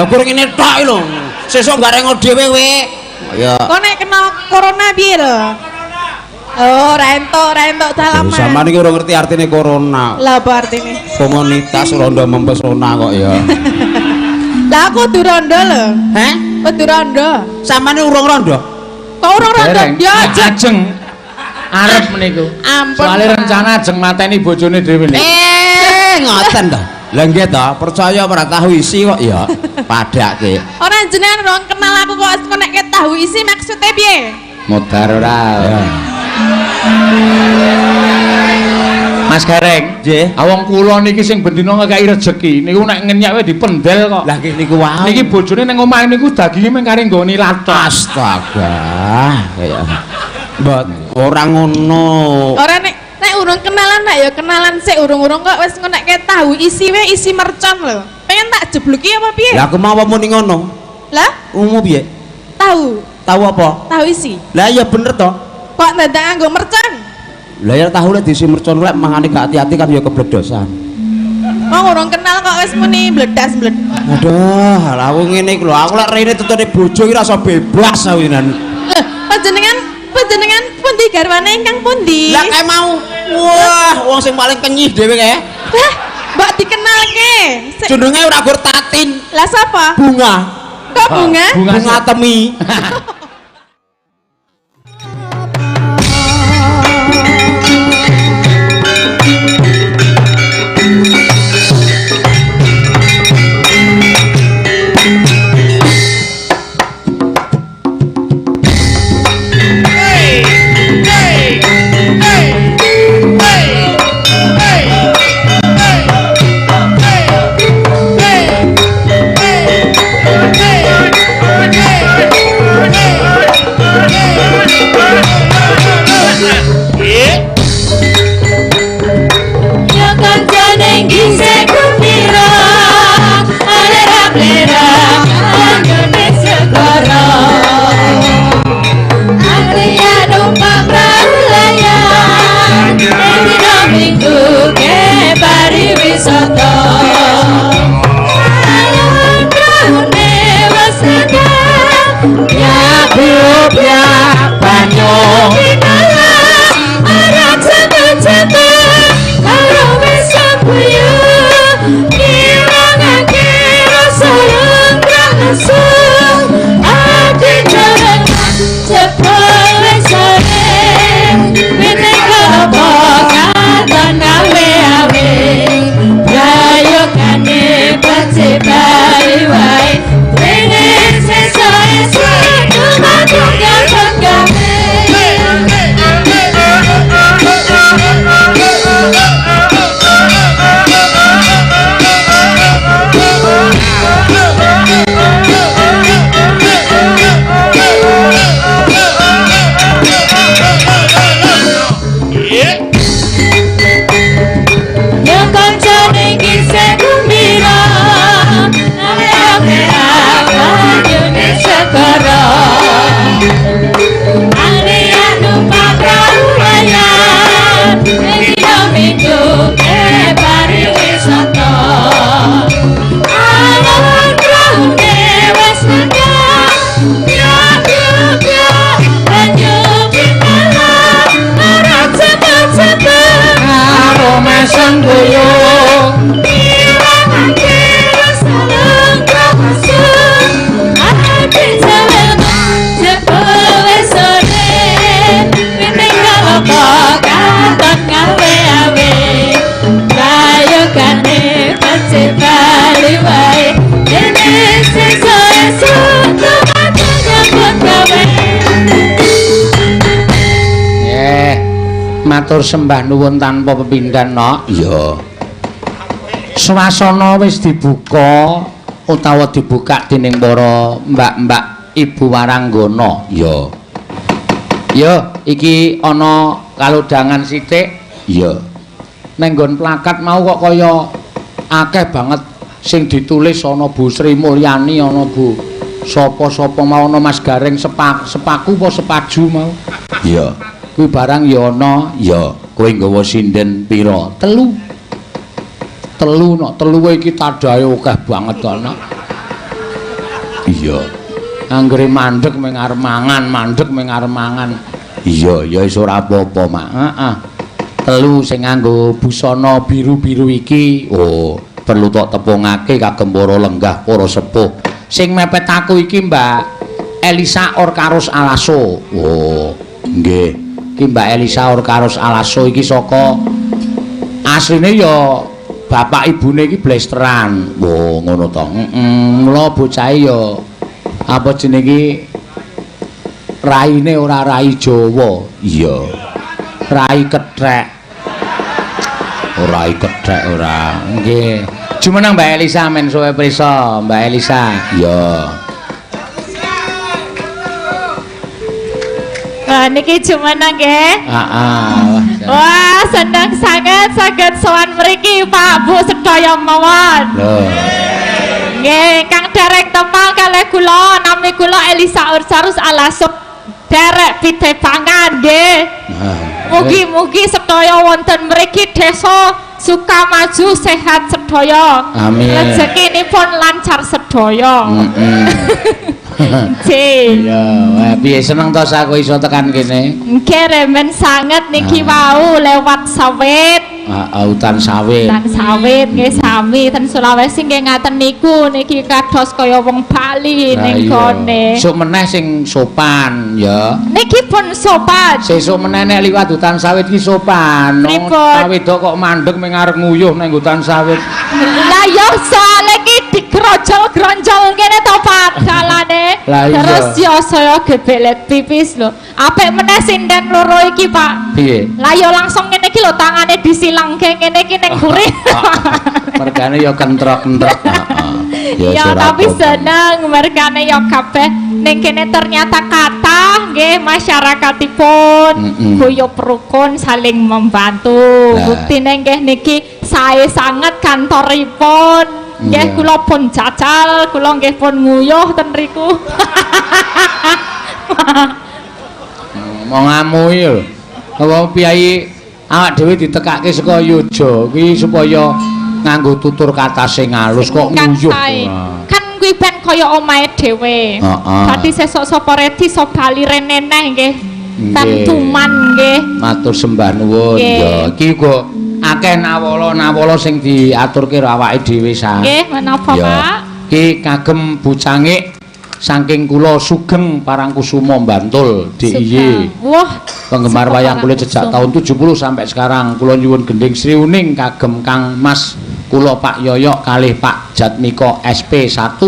Lah kurang ngene tok lho. Sesuk garengo dhewe kowe. Ya. Kok nek kena corona piye lho? Oh, ora entuk salaman. Sampeyan iki ora ngerti artine corona. Lah apa artine? Komunitas rondo mempesona kok ya. Lah aku kudu rondo lho. Heh? Kudu rondo. Sampeyan urung rondo? Kok urung rondo? Ya ajeng arep meniku. Ampun. Soale rencana ajeng mateni bojone dhewe niku. Ngoten to. Lah nggih to, percaya ora tahu isi kok ya. Padake. Ora jenengan urung kenal aku kok nek tahu isi maksudnya piye? Modar ora. Ya. Mas Gareng, nggih. Wong kula niki sing bendina ngekeki rejeki niku nek ngenyek wae dipendel kok. Lah nggih niku wae. Niki bojone ning omahe niku daginge mung kari nggoni lathah. Astaga, kaya mbot ora ngono. Ora nek urung kenalan nak ya kenalan sik, urung-urung kok wis ngonekke tahu isi wae isi mercon lho. Pengen tak jebluki apa piye? Lah aku mau apa muni ngono? Lah, umum piye? Tahu. Tahu apa? Tahu isi. Lah iya bener to. Kok dadak nganggo mercon? Lah ya tahu lek diisi mercon lek mangane gak hati-hati kan ya kebledosan. Wong urung kenal kok wis muni bledas-bled. Aduh, lah aku ngene iki lho, aku lek rene tutune bojo iki rasa bebas aku nan. Lho, panjenengan pundi garwane ingkang pundi? Lah kae mau. Wah, wong sing paling kenyih dhewe kae. Lah, mbok dikenalke. Jenenge ora gur Tatin. Lah sapa? Bunga. Kok bunga? Bunga temi. Matur sembah nuwun tanpa pepindhan, Nok. Iya. Swasana wis dibuka utawa dibuka dening para mbak-mbak Ibu Waranggana. Iya. Yo, iki ana kalodhangan sithik. Iya. Neng nggon plakat mau kok kaya akeh banget sing ditulis, ana Bu Sri Mulyani, ana Bu sapa-sapa mau, ana Mas Gareng sepaku apa sepaju mau. Iya. Kuwi barang ya ana. Ya, kowe nggawa sinden pira? Telu. Telu nok, telu iki tadahe akeh banget to, Nok. Iya. Anggere mandeg mung arep mangan, mandeg mung arep mangan. Iya, ya wis ora apa-apa, Mak. Heeh. Telu sing nganggo busana biru-biru iki. Oh, perlu tok tepungake kagem para lenggah, para sepuh. Sing mepet aku iki Mbak Elisa Orkarus Alaso. Oh, nggih. Iki Mbak Elisa Orkarus Alaso iki saka asline ya bapak ibune iki blesteran. Oh, ngono to. Heeh, mula bocahe ya apa jenenge iki raine ora rai Jawa. Iya. Rai kethek. Ora kethek ora. Nggih. Jumeneng Mbak Elisa men suwe prisa, Mbak Elisa. Iya. Wah, niki jumeneng nggih. Heeh. Wah, seneng sanget saged sowan mriki Pak Bu sedaya mawon. Lho. Nggih, kang derek tepang kalih kula, nami kula Elisa Ursarus Alaso. Derek pitepangan nggih. Mugi-mugi sedaya wonten mriki desa Sukamaju sehat sedaya. Amin. Rezekinipun lancar sedaya. Heeh. Nggih. Iya, wah piye seneng to aku iso tekan kene? Nggih remen sanget niki wau lewat sawit. Heeh, hutan sawit. Hutan sawit nggih sami ten Sulawesi nggih ngaten niku niki kados kaya wong Bali ning kone. Sok meneh sing sopan ya. Niki pun sopan. Sesuk meneh nek liwat hutan sawit ki sopan. Pripun? Wedok kok mandeg ming arep nguyuh nang hutan sawit. Lah ya soalé ki digrojol-gronjol ngene to Pak dalane. Terus ya saya gebelet pipis lho. Apik meneh sinden loro iki Pak. Piye? Lah ya langsung ngene iki lho tangane disilangke ngene iki ning mburi. Mergane ya kentrok-kentrok. Heeh. Ya tapi seneng mergane ya kabeh ning kene ternyata kathah nggih masyarakatipun guyub rukun saling membantu. Buktine nggih niki sae sanget kantoripun. Nggih kula pun jajal, kula nggih pun nguyuh ten riku. Mau ngamui lho. Apa piyayi awak dhewe ditekake saka Yojo kuwi supaya nganggo tutur kata sing halus kok nguyuh. Kan kuwi ben kaya omahe dhewe. Dadi sesuk sapa redi iso bali rene neh nggih. Tentuman nggih. Matur sembah nuwun. Ya iki uga akeh nawala-nawala sing diaturke karo awake dhewe sa. Nggih, menapa Pak? Iki kagem Bu Cangik saking kula Sugeng Parangkusumo Bantul DIY. Wah, penggemar wayang kulit sejak tahun 70 sampai sekarang. Kula nyuwun gending Sriuning kagem Kang Mas kula Pak Yoyok kalih Pak Jatmiko SP1.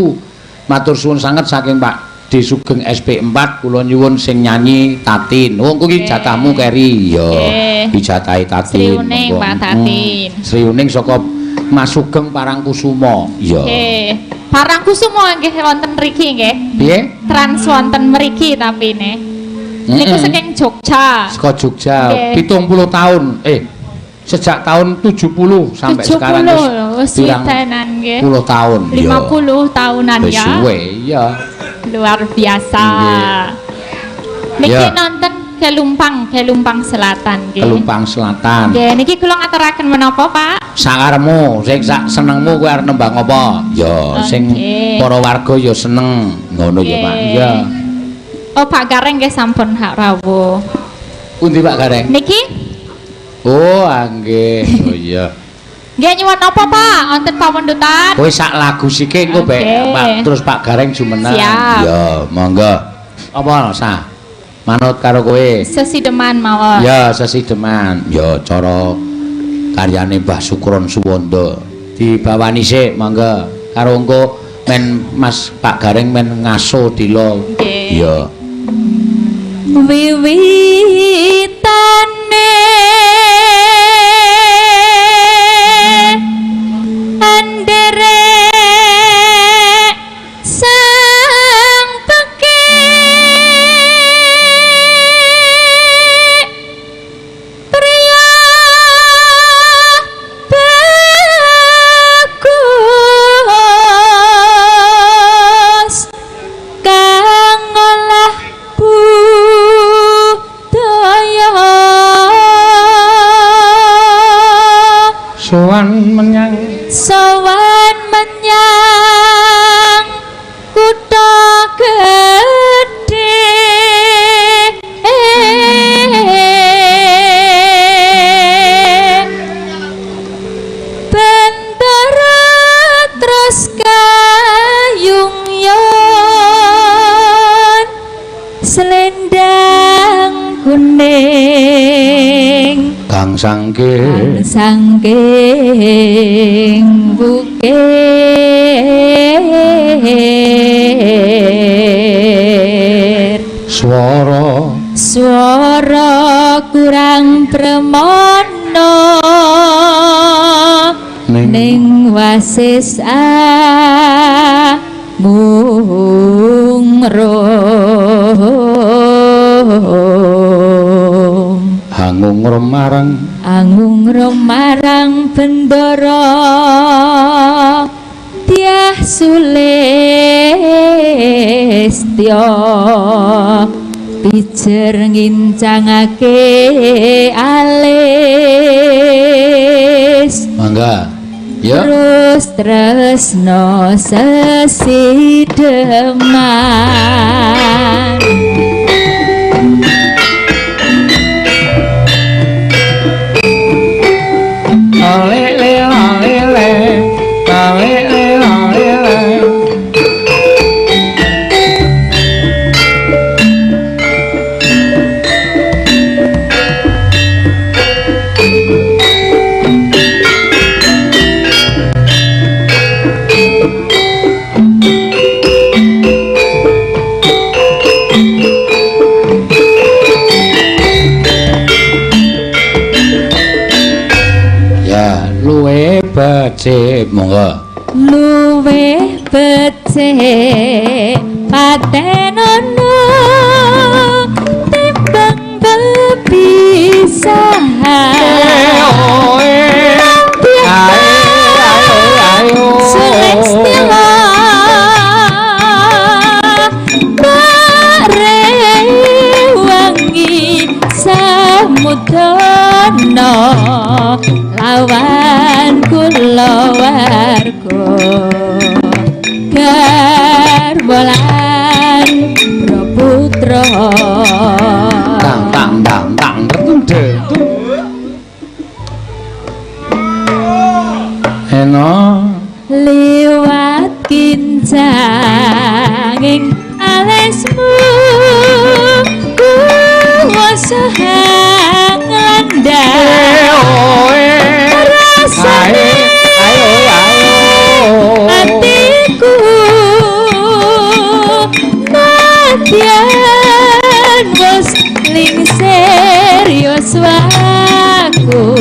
Matur suwun sanget saking Pak D Sugeng SP4. Kula nyuwun sing nyanyi Tatin. Oh, kuwi jatahmu keri. Iya, iki jatahe Tatin. Sriuning Pak Tatin. Sriuning saka Mas Sugeng Parangkusumo. Iya. Nggih. Parangkusumo nggih wonten mriki nggih. Piye? Trans wonten mriki tapine. Niku saking Jogja. Saka Jogja. 70 tahun. Sejak tahun 70 sampai 70 sekarang wis pitanan nggih. 10 tahun. 50 tahunan ya. Ya. Suwe iya. Luar biasa. Niki nonton Kelumpang, Kelumpang Selatan nggih. Kelumpang Selatan. Nggih, niki kula ngaturaken menapa, Pak? Sakaremu, sing sak senengmu kowe arep nembang apa? Ya, sing para warga ya seneng. Ngono ya, Pak. Iya. Oh, Pak Gareng nggih sampun hak rawuh. Pundi Pak Gareng? Niki? Oh, nggih. Oh iya. Nggih nyuwun napa, Pak? Wonten pamundhutan? Kowe sak lagu sithik engko Pak, terus Pak Gareng jumeneng. Siap. Ya, monggo. Apa sah? Manut karo kowe. Sesideman mawon. Ya, sesideman. Ya, cara karyane Mbah Sukron Suwondo dibawani sik monggo. Karo engko men Mas Pak Gareng men ngaso dilo. Nggih. Ya. Wiwitane anderek sang pekik priya bagus kang ngolah budaya sowan menyang sowan kuning kang sangking sangking bukir swara swara kurang premana ning wasis mung rum hangungrum marang angungrum marang bendara Dyah Sulistya pijer ngincangake alis. Mangga ya. Terus tresno sesideman. Le le le le le le le le. Luwe becik monggo. Luwe becik patenono timbang bepisahan. Sulistya rewangi samudana lawan kulawarga garwalan praputra tang tang tang tang tertung eno liwat kincanging alismu kuwasa nglandhar rasane atiku nadyan wis lingsir yuswaku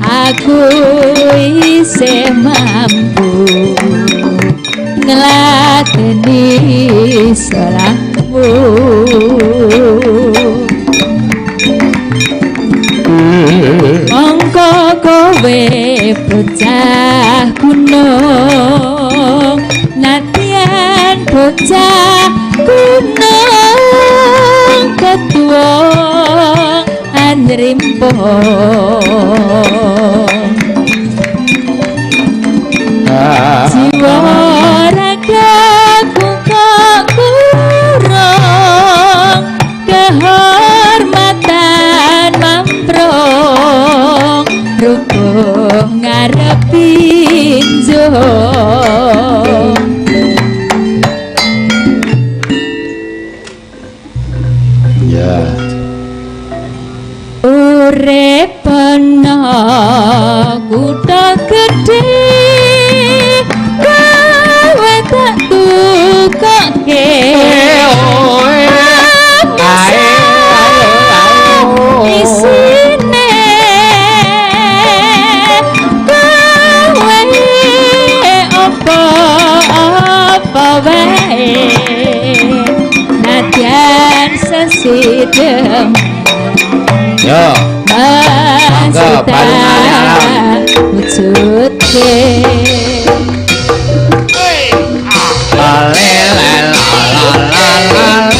aku isih mampu ngladeni salahmu. Mongko kowe bocah gunung nadyan bocah gunung ketua anrimpo jiwa ragaku kok kurang kehormatan mamprong rubuh ngarepi njong. Ya. Urip ana kutha gedhe kowe tak tukoke isine kowe apa-apa wae nadyan sesidem. Yo. Mangga bareng wujudke. La la la la la la.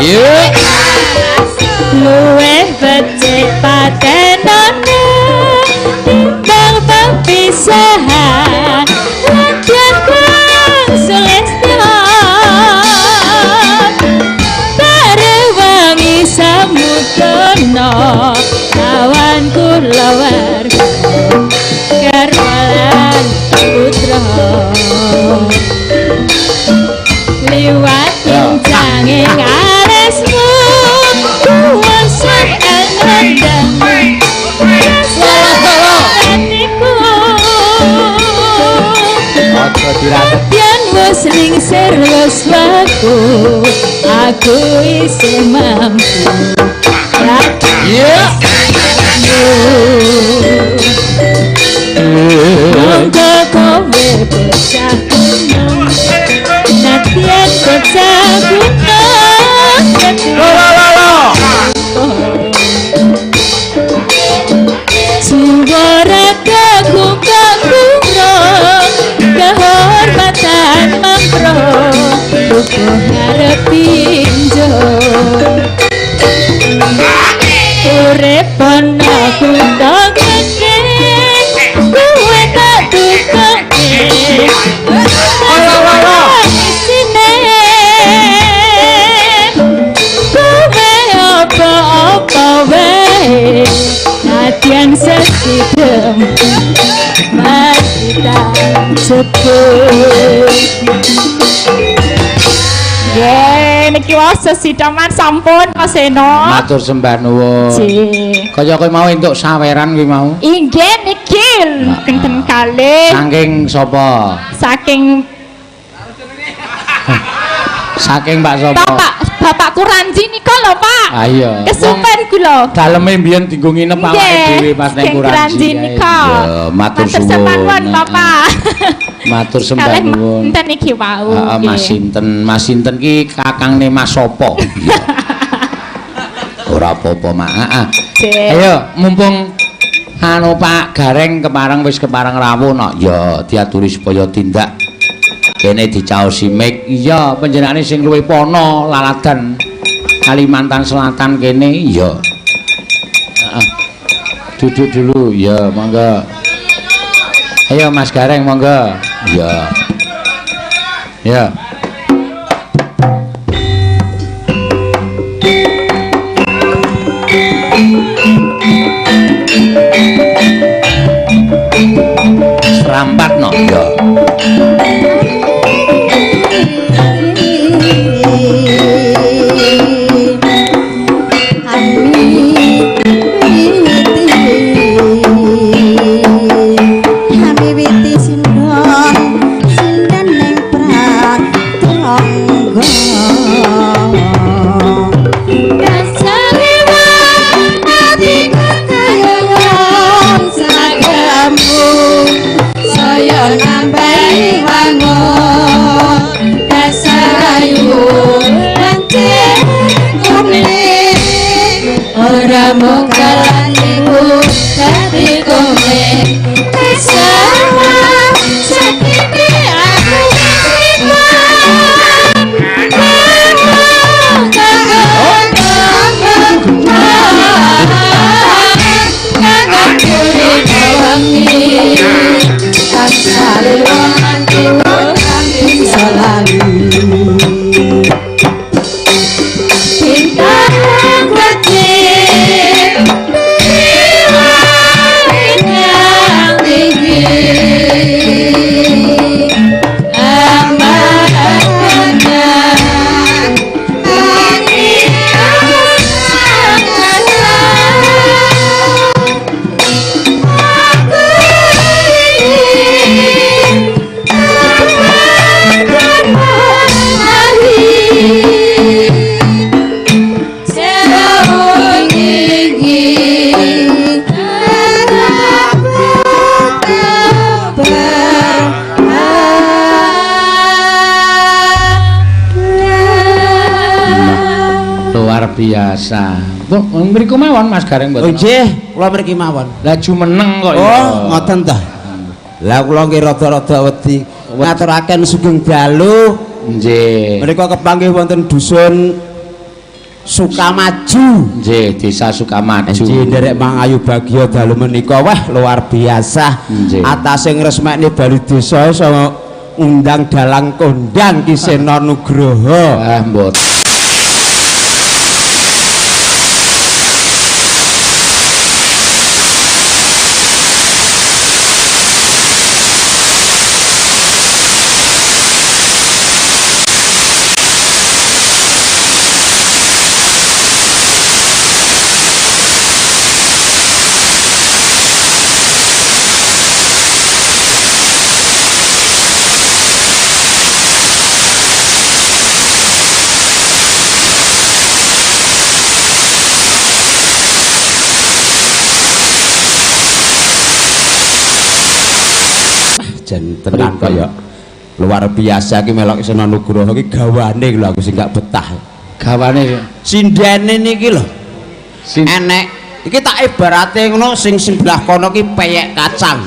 Yeah. Luwih becik patenane timbang pepisahan. Ladya kang Sulistya Wis lingsir yuswaku, aku isih mampu. Iya. Monggo kowe bocah gunung, nadyan bocah gunung. Lo lo lo lo. Jiwa raga kungkung kehormatan mempro tubuh ngarep pinjo. Urip ana kutha gede, kowe tak tukoke. Isine kowe apa-apa wae, nadyan sesidem masih tak sebut. Nggih, niki wau sesideman sampun Pak Seno. Matur sembah nuwun. Nggih. Kaya kowe mau entuk saweran kuwi mau. Inggih niki kinten kalih. Saking sapa? Saking Saking Pak sapa? Bapak, Bapakku Ranji nika lho, Pak. Ah iya. Kesupen kula. Daleme mbiyen dienggo nginep awake dhewe pas ning saking Kuranji. Kuranji nika. Ya, matur sembah suwun. nuwun, Bapak. Matur sembah Kalih nuwun. enten iki wau. Heeh, Mas sinten? Mas sinten ki kakangne Mas sapa? Ora apa-apa, Mak. Heeh. Ayo, mumpung anu Pak Gareng kepareng wis kepareng rawuh no. Ya, diaturi supaya tindak kene dicaosi mik. Iya, panjenengane sing luwih pono laladan Kalimantan Selatan kene. Iya. Heeh. Duduk dulu, ya monggo. Ayo Mas Gareng monggo. Iya. Ya. Serampat no. Ya. Biasa. Mriku mawon Mas Gareng mboten. Oh nggih, kula mriki mawon. Lah jumeneng kok ya. Oh, ngoten ta. Lah kula nggih rada-rada wedi ngaturaken sugeng dalu. Nggih. Mriku kepanggih wonten dusun Sukamaju. Nggih, Desa Sukamaju. Nggih, nderek Mangayu Bagya dalu menika wah luar biasa. Atase ngresmekne bali desa iso ngundang dalang kondang Ki Seno Nugroho. Ah, mboten. jan tenan kaya luar biasa iki melok Seno Nugroho iki gawane lho aku sing gak betah. Gawane sindene niki lho. Enek iki tak ibarate ngono sing sebelah kono ki peyek kacang.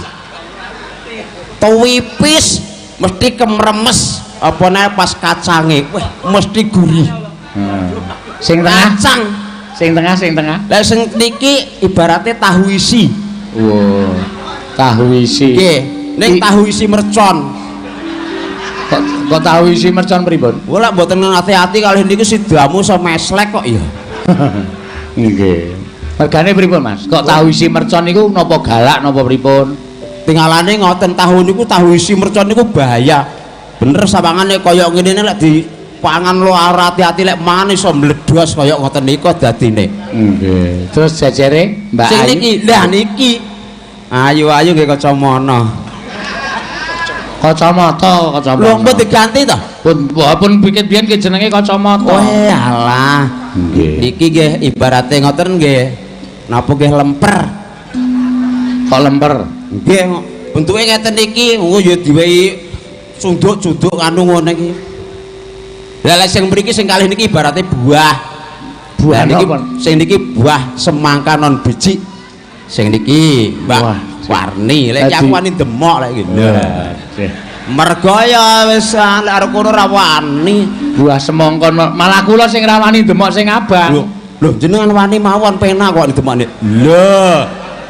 Tuwipis mesti kemremes apa nek pas kacange wah mesti gurih. Sing tengah kacang. Sing tengah, sing tengah. Lah sing niki ibarate tahu isi. Wow. Tahu isi. Nggih, ning tahu isi mercon. Kok tahu isi mercon pripun? Wah lek mboten ati-ati kalih niku sidamu iso meslek kok ya. Nggih. Mergane pripun, Mas? Kok tahu isi mercon niku napa galak napa pripun? Tinggalane ngoten tahu niku tahu isi mercon niku bahaya. Bener sawangane kaya ngene lek dipangan lo ora ati-ati lek mangan iso mledos kaya ngoten niku dadine. Nggih. Terus jajere Mbak Sing Ayu. niki, lah niki. Ayu-ayu nggih kacamana. Kacamata, kacamata. Lho mbok diganti to? Pun pun bikin biyen ki jenenge kacamata. Oh alah. Nggih. Niki nggih ibarate ngoten nggih. Napa nggih lemper? Kok lemper? Nggih, bentuke ngeten niki, engko ya diwehi sunduk-sunduk anu ngene iki. Lah lek sing mriki sing kalih niki ibarate buah. Buah niki napa? Sing niki buah semangka non biji. Sing niki Mbak Warni, lek aku wani demok lek iki. Mergo ya wis lek arep kono ora wani. Buah semangka malah kula sing ra wani demok sing abang. Lho, jenengan wani mawon penak kok demokne. Lho.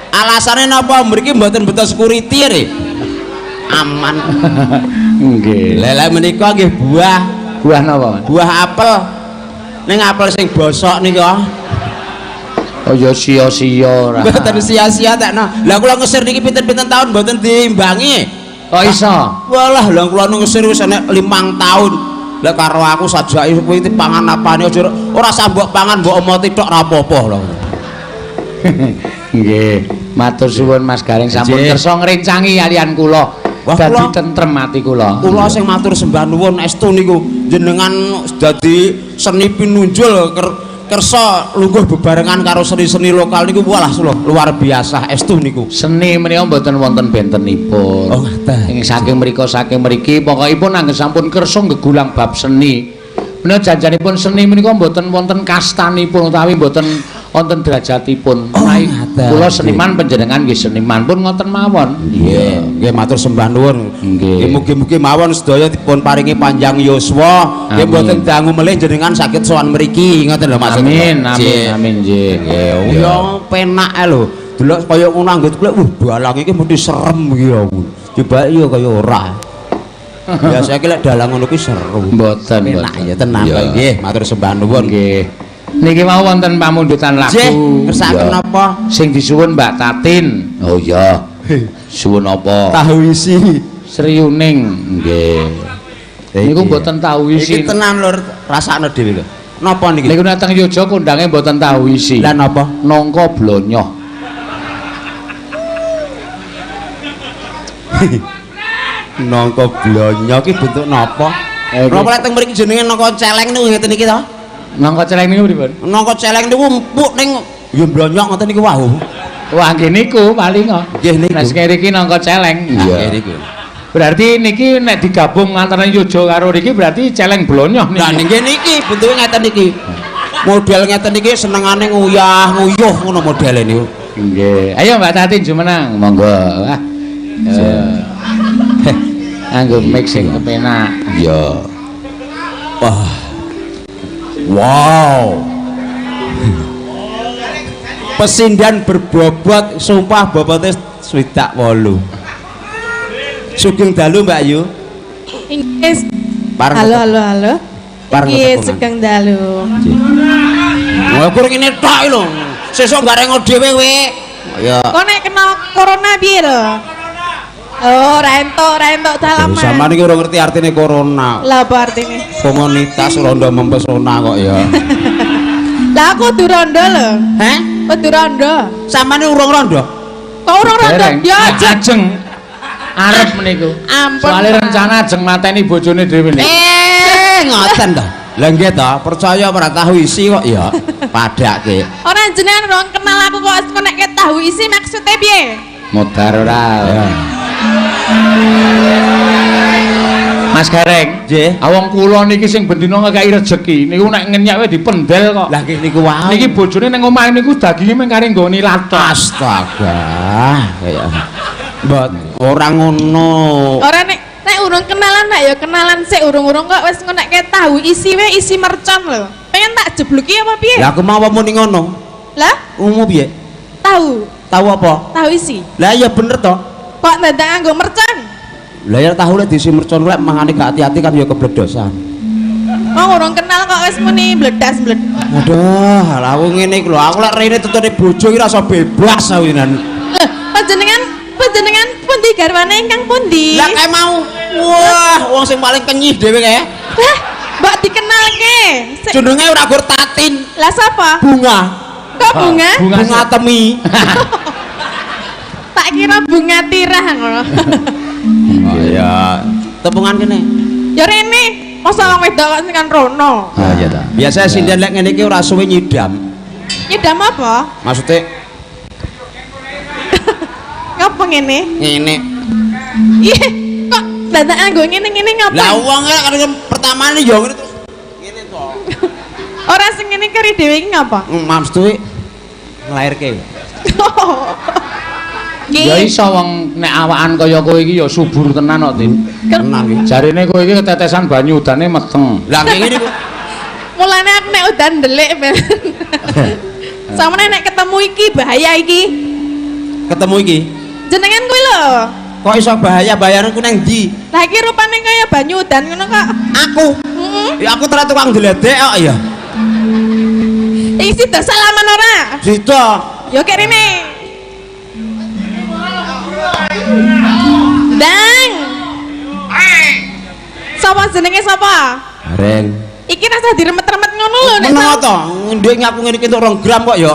Alasane napa mriki mboten beto security re? Aman. Nggih. Lha lek menika nggih buah. Buah napa? Buah apel. Ning apel sing bosok nika. Oh ya sia-sia ora. Mboten sia-sia tekno. Lah kula ngesir niki pinten-pinten tahun mboten diimbangi. Kok iso? Walah, lah kula ngesir wis enek 5 tahun. Lah karo aku sajake kuwi dipangan apane aja ora usah mbok pangan mbok omoti tok ora apa-apa lho. Nggih, matur suwun Mas Gareng sampun kersa ngrencangi kalian kula. Dadi tentrem ati kula. Kula sing matur sembah nuwun estu niku jenengan dadi seni pinunjul kersa lungguh bebarengan karo seni-seni lokal niku walah luar biasa estu niku. Seni menika mboten wonten bentenipun. Oh ngaten. Ing saking mriku saking mriki pokokipun anggen sampun kersa nggegulang bab seni. Menika janjanipun seni menika mboten wonten kastanipun utawi mboten wonten derajatipun. Oh, kula seniman panjenengan nggih seniman pun ngoten mawon. Nggih, nggih matur sembah nuwun. Nggih. Mugi-mugi mawon sedaya dipun paringi panjang yuswa, nggih mboten dangu melih jenengan saged sowan mriki ngoten lho maksud. Amin, amin, amin nggih. Nggih. Ya penak ae lho. Delok kaya ngono anggit kula, wah dalang iki mesti serem iki ya. Tibake ya kaya ora. Biasa iki lek dalang ngono kuwi seru. Mboten, penak ya tenan kok nggih, matur sembah nuwun. Nggih. Niki mau wonten pamundutan lagu. Nggih, kersakaken napa? Sing disuwun Mbak Tatin. Oh iya. Suwun apa? Tahu isi. Sriuning. Nggih. Niku mboten tahu isi. Iki tenan lur, rasakno dhewe lho. Napa niki? Niku nek teng Yogya kondange mboten tahu isi. Lah napa? Nangka blonyoh. Nangka blonyoh ki bentuk napa? Napa lek teng mriki jenenge nangka celeng niku ngeten iki to? Nangka celeng niku pripun? Nangka celeng niku empuk ning ya blonyok ngoten niku wau. Wah nggih niku paling kok. Nggih niku. Nek sing iki nangka celeng. Iya niku. Berarti niki nek digabung antara Yogya karo niki berarti celeng blonyoh niki. Lah nggih niki bentuke ngeten niki. Model ngeten niki senengane nguyah nguyuh ngono modele niku. Nggih. Ayo Mbak Tatin jumeneng, monggo. Wah. Anggo mic sing kepenak. Iya. Wah. Wow. Pesindan berbobot, sumpah bobotnya 68. Sugeng dalu Mbak Yu. Inggih. Halo halo halo. Nggih, sugeng dalu. Wah, kurang ini tok lho. Sesuk garengo dhewe kowe. Ya. Kok nek kena corona piye lho? Oh, ra entuk salaman. Sampeyan iki ora ngerti artine corona. Lah apa artine? Komunitas rondo mempesona kok ya. Lah aku kudu rondo lho. Heh? Kudu rondo. Sampeyan urung rondo? Kok urung rondo? Ya ajeng. Arep meniku. Ampun. Soale rencana ajeng mateni bojone dhewe niku. Ngoten to. Lah nggih to, percaya ora tahu isi kok ya. Padake. Ora jenengan rong kenal aku kok nek tahu isi maksudnya piye? Modar ora. Ya. Mas Gareng, Nggih. Wong kula niki sing bendina ngekeki rejeki niku nek ngenyek wae dipendel kok. Lah nggih niku wae. Niki bojone ning omahe niku daginge mung kari nggoni lathok. Astaga, kaya mbot ora ngono. Ora nek nek urung kenalan nek ya kenalan sik urung-urung kok wis ngonekke tahu isi wae isi mercon lho. Pengen tak jebluki apa piye? Lah aku mau apa muni ngono? Lah, Umum piye? tahu, Tahu apa? tahu isi. Lah iya bener toh. Kok dadak nganggo mercon? Lah ya tahu lek diisi mercon lek mangane gak hati-hati kan ya kebledosan. Wong urung kenal kok wis muni bledas-bledas. Aduh, lah aku ngene iki lho, aku lek rene tutune bojo iki rasa bebas aku nan. Lho, panjenengan panjenengan pundi garwane ingkang pundi? Lah kae mau. Wah, wong sing paling kenyih dhewe kae. Lah, mbok dikenalke. Jenenge ora gur Tatin, Lah sapa? bunga. Kok bunga? Bunga Bunga temi. Tak kira bunga tirah ngono. Oh iya. Tepungan kene. Ya rene, masa wong wedok kok sing kan rono. Ah iya ta. Biasa sinden lek ngene iki ora suwe nyidam. Nyidam apa? Maksudnya Ngapa ngene? ngene. Ih, kok dadak nganggo ngene-ngene ngapa? Lah wong kan pertamane ya ngene terus ngene to. Ora sing ngene keri dhewe iki ngapa? Maksudnya nglairke. Ya iso wong nek awakan kaya kowe iki ya subur tenan kok, Tin. Tenan iki. Jarine kowe iki ketetesan banyu udane meteng. Lah ngene niku. Mulane aku nek udan ndelik ben. Samane nek ketemu iki bahaya iki. Ketemu iki. Jenengan kuwi lho. Kok iso bahaya bayaranku nang ndi? Lah iki rupane kaya banyu udan ngono kok. Aku. Heeh. Ya aku terus tukang dledek kok ya. Iki sida salaman ora? Sida. Ya kek rene. Dang. Sapa jenenge sapa? Gareng. Iki rasa diremet-remet ngono lho nek Meneng to? Ndek ngaku ngene iki entuk 2 gram kok ya.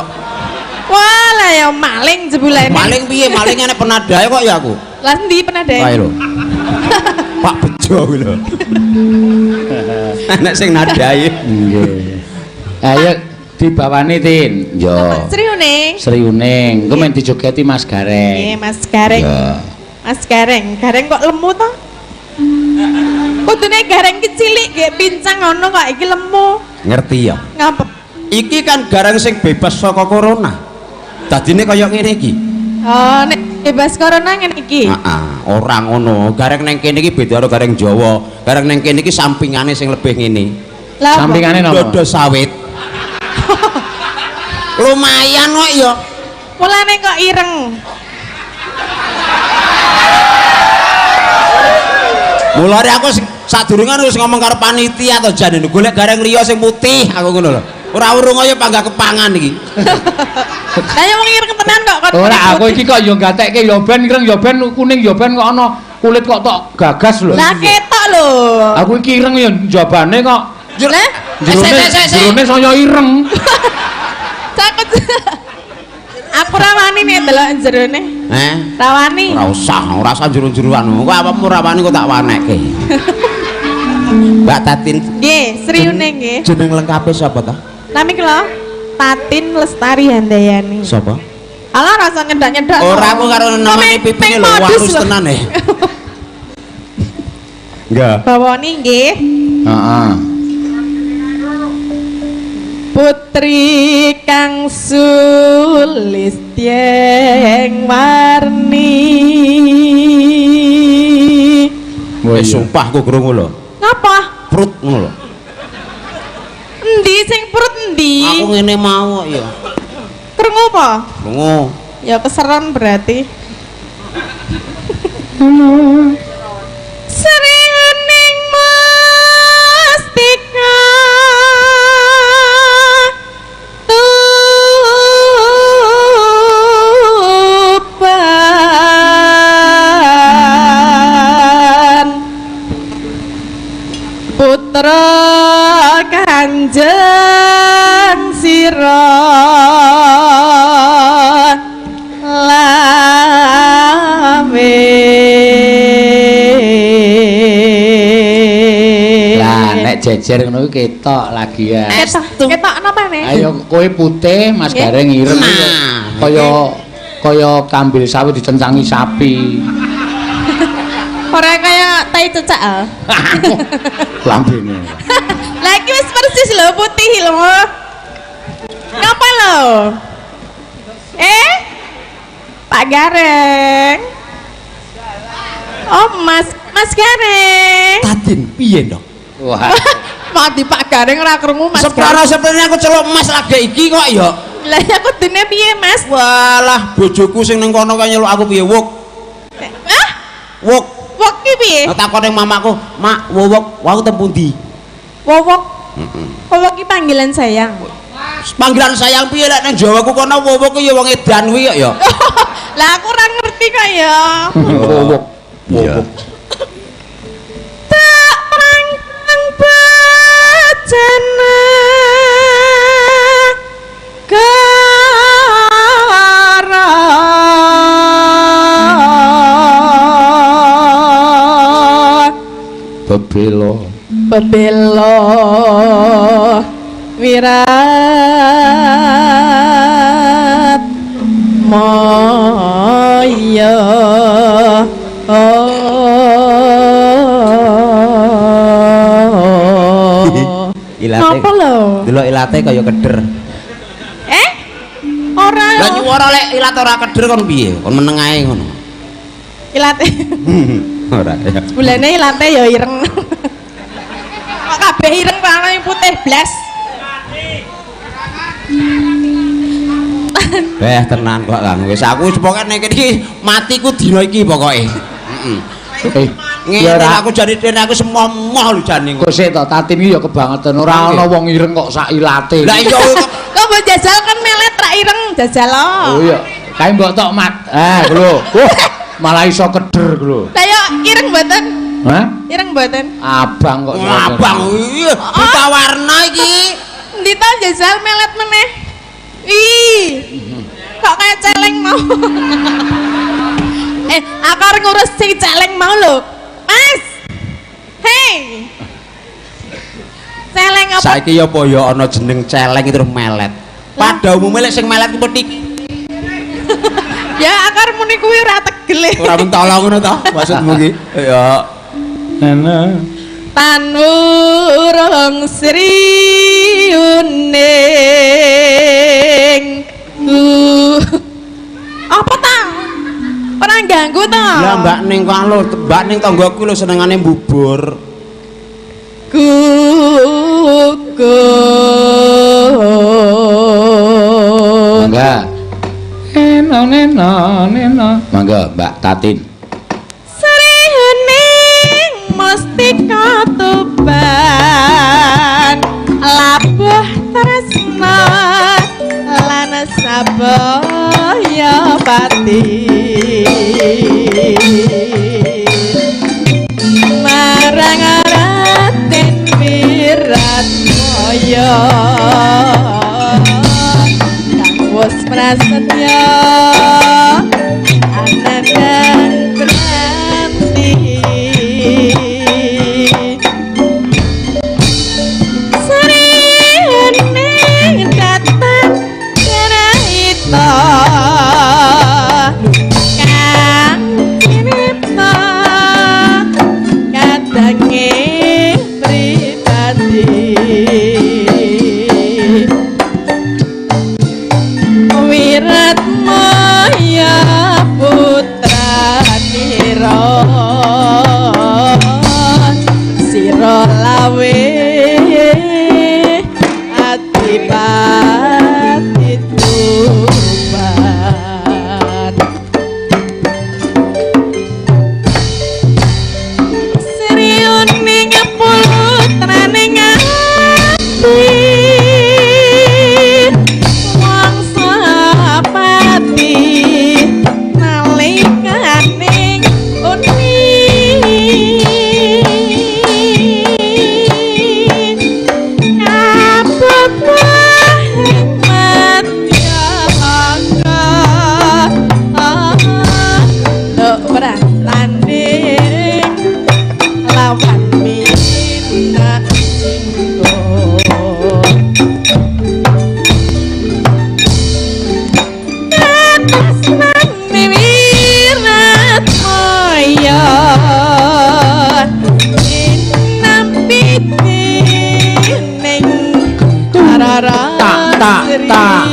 Wah lah ya maling jebulane. Maling piye? Maling nek penadae kok ya aku. Lah endi penadae? Kae lho. Pak Bejo kuwi lho. Nek sing nadai. Nggih. Ayo dibawani, Tin. Yo. Sri Uning. Sri Uning. Engko men dijogeti Mas Gareng. Nggih, Mas Gareng. Ya. Mas Gareng, Gareng kok lemu to? Kudune Gareng ki cilik nggih pincang ngono kok iki lemu. Ngerti ya? Ngapa? Iki kan gareng sing bebas saka corona. Dadine kaya ngene iki. Oh, nek bebas corona ngene iki. Heeh, ora ngono. Gareng nang kene iki beda karo gareng Jawa. Gareng nang kene iki sampingane sing lebih ngene. Lah? Sampingane napa? Dodo sawit. Lumayan kok ya. Mulane kok ireng. Mulane aku sadurunge wis ngomong karo panitia to jane golek gareng liya sing putih aku ngono lho. Ora urung kaya panggah kepangan iki. Lah ya wong ireng tenan kok kon. Ora aku iki kok ya gatekke ya ben ireng ya ben kuning ya ben kok ana kulit kok tok gagas lho. Lah ketok lho. Aku iki ireng ya njabane kok Lah jerone saya ireng. Takut. Aku rawani nek delok jerone. Eh? Rawani. Ora usah, ora usah jero-jeroan. Kok awakmu rawani kok tak wanekke. Mbak Tatin. Nggih, Sri Uning nggih. Jeneng lengkape sapa ta? Nami kula Tatin Lestari Handayani. Sapa? Alah rasa nyedak-nyedak. Ora aku karo namane pipine lho halus tenan eh. Enggak. Bawoni nggih. Heeh. Putri kang sulistyeng warni. Wis sumpah aku krungu lho. Ngapa? Prut ngono lho. Endi sing perut endi? Aku ngene mau kok ya. Krungu apa? Krungu. Ya keseron berarti. Sri Hening Mustika Tuban Putra Kanjeng Sira Lame. Lah nek jejer ngono kuwi ketok lagi ya. Ketok, ketok napa nih? Ayo kowe putih, Mas Gareng ireng Nah, kaya kaya kambil sawit dicencangi sapi. Ora kaya tai cecak ah. Lambene. Lah iki wis persis lho putih lho. Ngapa lho? Eh? Pak Gareng. Oh, Mas, Mas Gareng. Tatin piye dong? Wah. Mati Pak Gareng ora krungu Mas. Seprana seprene aku celuk Mas lagi iki kok ya. Lah ya kudune piye, Mas? Walah, bojoku sing ning kono kae nyeluk aku piye, Wuk? Hah? Wuk. Wuk ki piye? Nah, takon ning mamaku, "Mak, wowok, wau teng pundi?" Wowok. Heeh. Wowok ki panggilan sayang. Panggilan sayang piye lek nang Jawa ku kono wowok ki ya wong edan kuwi kok ya. Lah aku ora ngerti kok ya. Wowok. Wowok. Tak prangkang bejana gara Bebelo. Bebelo wirat moyo. Oh. Ilate. Napa lho? Delok ilate kaya keder. Eh? Ora. Lah nyuwara lek ilat ora keder kon piye? Kon meneng ae ngono. Ilate. Ora ya. Bulane ilate ya ireng. Kok kabeh ireng ra ono yang putih blas. Eh tenan kok Kang. Wis aku wis pokoke nek iki matiku dina iki pokoke. Heeh. Eh, ngene aku jane dene aku semoh-moh lho jane. Kok sik to Tatin iki ya kebangetan ora ana wong ireng kok sak ilate. Lah iya kok mbok jajal kan melet ra ireng jajal. Oh iya. Kae mbok tok mat. Eh lho. Wah, malah iso keder lho. Lah yo ireng mboten? Hah? Ireng mboten? Abang kok. Abang iya, buta warna iki. Endi to jajal melet meneh? Ih. Kok kayak celeng mau. Eh, aku arep ngurus sing celeng mau lho. Mas. Hei. Celeng apa? Saiki ya apa ya ana jeneng celeng terus melet. Pada umumnya lek sing melet ku petik. Ya aku arep muni kuwi ora tegel. Ora mentolo ngono to maksudmu ki. Ya. Nana. Tanwurung Sri Uning. Apa ta? Ora ganggu ta? Lah Mbak Ning kok lho, Mbak Ning tanggaku lho senengane mbubur. Gugun. Mangga. Nena nena nena. Mangga Mbak Tatin. Sri Uning mustika Tuban labuh tresna lan sabaya pati marang Raden Wiratmaya kang wis prasetya anandang pranti. Sri Uning datang kraita kang cinipta kadange pribadi Wiratmaya putra nira sira lawe adipati Tuban. Sri Uning putrane ngati wong sapati nalikane uni lawan minak jinggo. Katresnane Wiratmaya tak tak.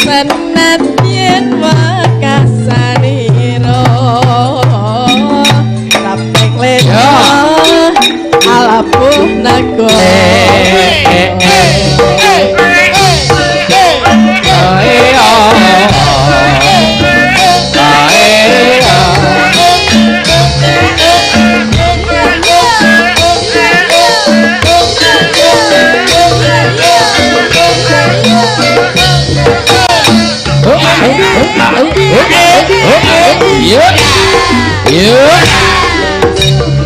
Senadyan wekasanira tapek lena alapuh naga.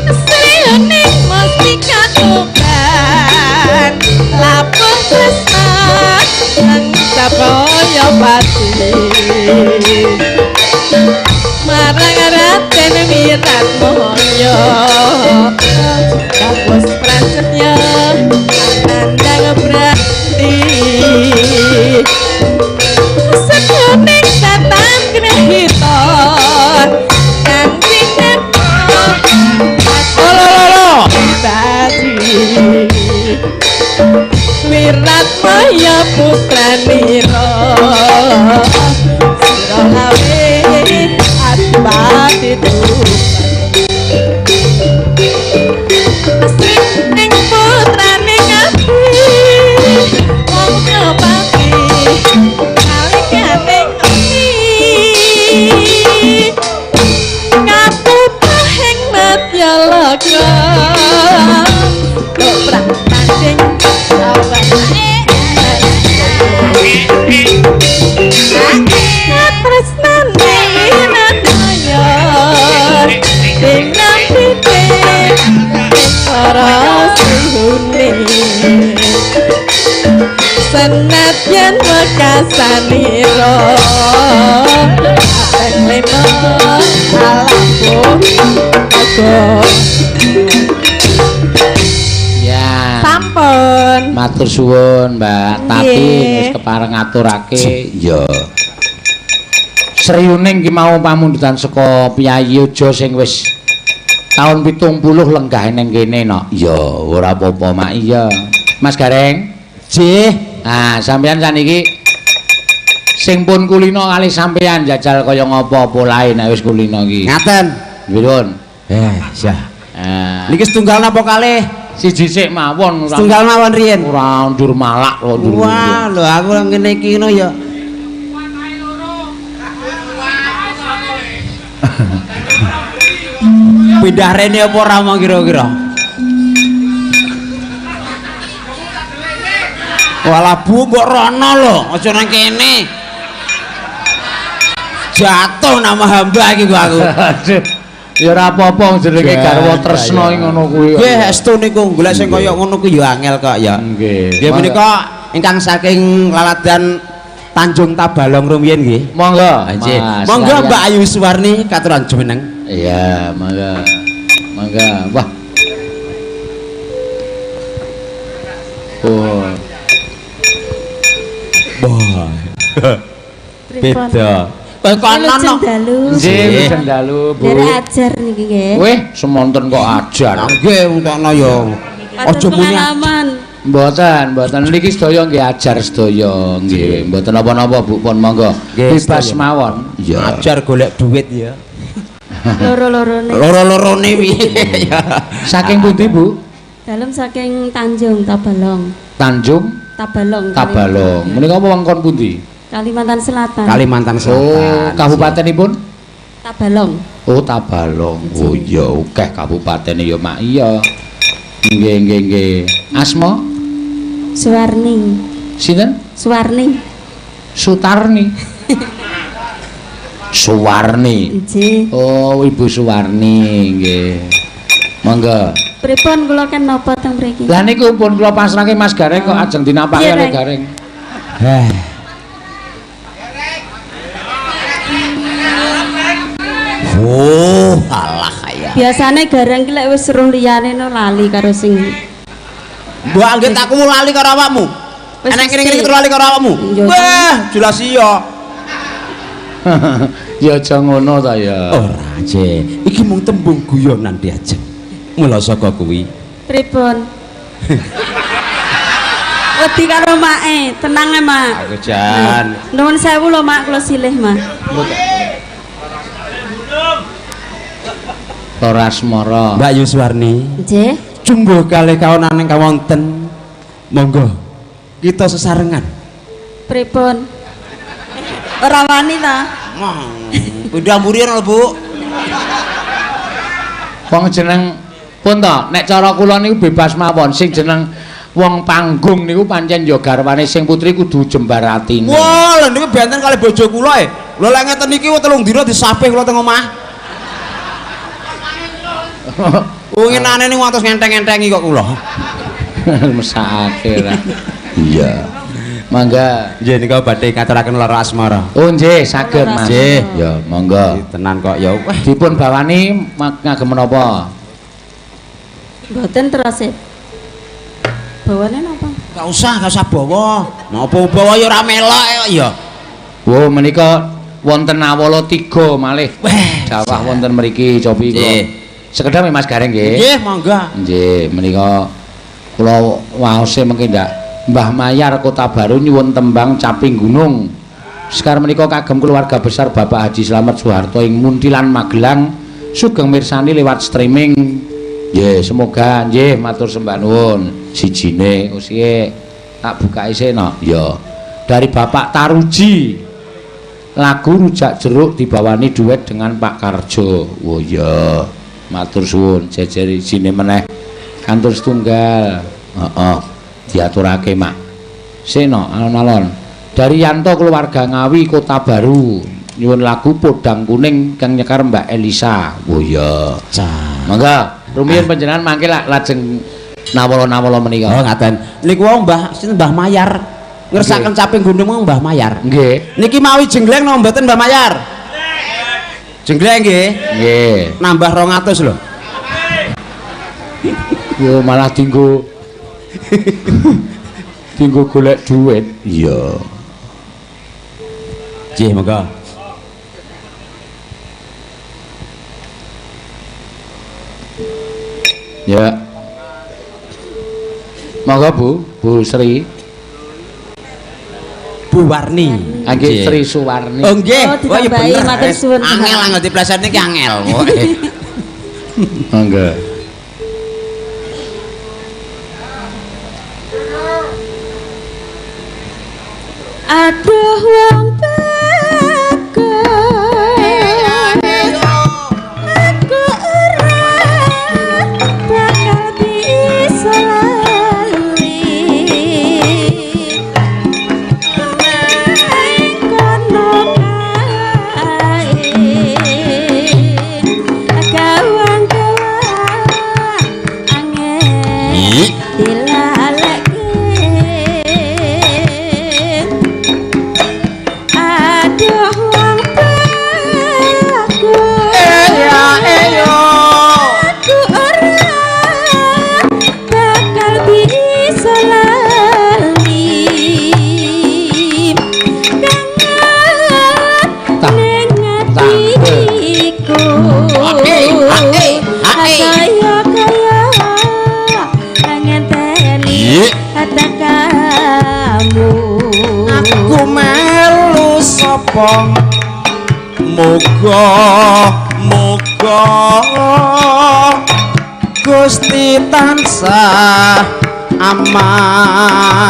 Sriyuning mustika tuban lapuh tresna nang sabaya pati marang Raden Wiratmaya kapus prasetya nandang brati sekuning tatan grahita kang sinetha Wiratmaya putranira sira lawe adipati Sri ing putrane ngati wong pati kalikane ati kaputah ing madyaloka kok tanding tresnane Wiratmaya sing nampite para suhune senadyan wekasanira apeng lena alapuh naga. Ya. Sampun. Matur suwun Mbak Tati wis kepareng ngaturake. Iya. Sriyuning ki mau pamundutan saka piyayi Ojo sing wis taun 70 lenggah ning kene no. Ya ora apa-apa Mak iya. Mas Gareng. Jih. Nah, sampeyan saniki sing pun kulino kalih sampeyan jajal kaya ngapa polahe nek wis kulino iki. Ngaten. Nuwun. Syah. Ah. Niki setunggal napa kalih? Siji sik mawon ora. Setunggal mawon riyen. Ora ndur malak kok ndur. Wah, lho aku ngene iki ngono ya. Pindah rene apa ora mau kira-kira? Walah Bu mbok rono lho, aja nang kene. Jatuh nama hamba iki kok aku. Aduh. Ya ora apa-apa jenenge garwa tresna iki ngono kuwi. Nggih, estu niku golek sing kaya ngono kuwi ya angel kok ya. Nggih. Nggih menika ingkang saking laladan Tanjung Tabalong rumiyin nggih. Monggo. Nggih. Monggo Mbak Ayu Suwarni katuran jumeneng. Iya, monggo. Monggo. Wah. Oh. Wah. Beda. Kono no. Nggih, wilujeng dalu, Bu. Derek ajar niki nggih. Weh, semonten kok ajar. Nggih, untokno ya. Aja muni pengalaman. Mboten, mboten niki sedaya nggih ajar sedaya nggih. Mboten napa-napa Bu, pun monggo. Bebas mawon. Iya. Ajar golek duit ya. Loro-lorone. Loro-lorone piye ya. Saking pundi, Bu? Dalem saking Tanjung Tabalong. Tanjung Tabalong. Tabalong. Menika wewengkon pundi? Kalimantan Selatan. Kalimantan Selatan. Oh, kabupatenipun? Tabalong. Oh, Tabalong. Oh iya, akeh kabupatene ya, Mak. Iya. Nggih, nggih, nggih. Asma? Suwarni. Sinten? Suwarni. Sutarni. Suwarni. Nggih. Oh, Ibu Suwarni, nggih. Monggo. Pripun kula ken napa teng mriki? Lah niku pun kula pasrahke Mas Gareng kok ajeng dinapake kalih Gareng. Heh. Oh, alah ya. Biasane Gareng ki lek wis weruh liyane no lali karo sing Mbok anggit aku lali karo awakmu. Enek ngene-ngene iki lali karo awakmu. Wah, jelas iya. Ya aja ngono ta ya. Ora, Je. Iki mung tembung guyonan diajeng. Mula saka kuwi Pripun? Wedi karo mae, tenang e, Mak. Aku jan. Nuwun sewu lho, Mak, kula silih, Mak. Ora asmara. Mbak Yuswarni. Nggih. Jumbuh kalih kawonan ingkang wonten. Monggo kita sesarengan. Pripun? Ora wani ta? Pindah mburi lho, Bu. Wong jeneng pun to, nek cara kula niku bebas mawon sing jeneng wong panggung niku pancen ya garwane sing putri kudu jembar atine. Wah, lha niku benten kalih bojo kula e. Lho lek ngeten iki 3 dina disapih kula teng omah. Winginane niku ngantos ngenteng-entengi kok kula. Mesake ra. Iya. Mangga. Nggih nika badhe ngaturaken lara asmara. Oh nggih, saged Mas. Nggih. Ya, monggo. Tenan kok ya. Wah, dipun bawani ngagem menapa? Mboten terus e. Bawane napa? Enggak usah bawa. Napa bawa ya ora melok ya. Wo menika wonten awala 3 malih. Jawah wonten mriki cobi kula. Sekedhap Mas Gareng nggih. Nggih, monggo. Nggih, menika kula waose mengki ndak Mbah Mayar Kota Baru nyuwun tembang Caping Gunung. Sekar menika kagem keluarga besar Bapak Haji Slamet Soeharto ing Muntilan Magelang sugeng mirsani lewat streaming. Nggih, semoga nggih matur sembah nuwun. Sijine usihe tak bukake sik no. Ya. Dari Bapak Taruji. Lagu Rujak Jeruk dibawani duet dengan Pak Karjo. Oh iya. Matur suwun jejer isine meneh kantor setunggal. Heeh. Diaturake, Mak. Seno alon-alon. Dari Yanto keluarga Ngawi Kota Baru nyuwun lagu Podang Kuning kang nyekar Mbak Elisa. Oh iya. Monggo rumiyin panjenengan mangke lak lajeng nawala-nawala menika. Oh ngaten. Niku wau Mbah sinten Mbah Mayar ngersaken Caping Gunung mau Mbah Mayar. Nggih. Niki mawi jengleng napa mboten Mbah Mayar? Jengleng nggih. Nggih. Nambah 200 lho. Yo malah dinggo dinggo golek duit. Iya. Nggih, monggo. Ya. Monggo Bu, Bu Sri. Bu Warni. Nggih, Sri Suwarni. Oh nggih. Oh, Oh iya bener. Matur suwun. Angel angel diplesetne iki angel. Monggo. Aduh wong bagus, aku ora bakal bisa lali. Nang kono kae, gawang-gawang angel dilalekke. Aduh wong bagus, aku ora bakal bisa lali. Kangen ning atiku, kaya kaya ngenteni kamu. Aku melu sapa? Moga moga Gusti tansah amarena.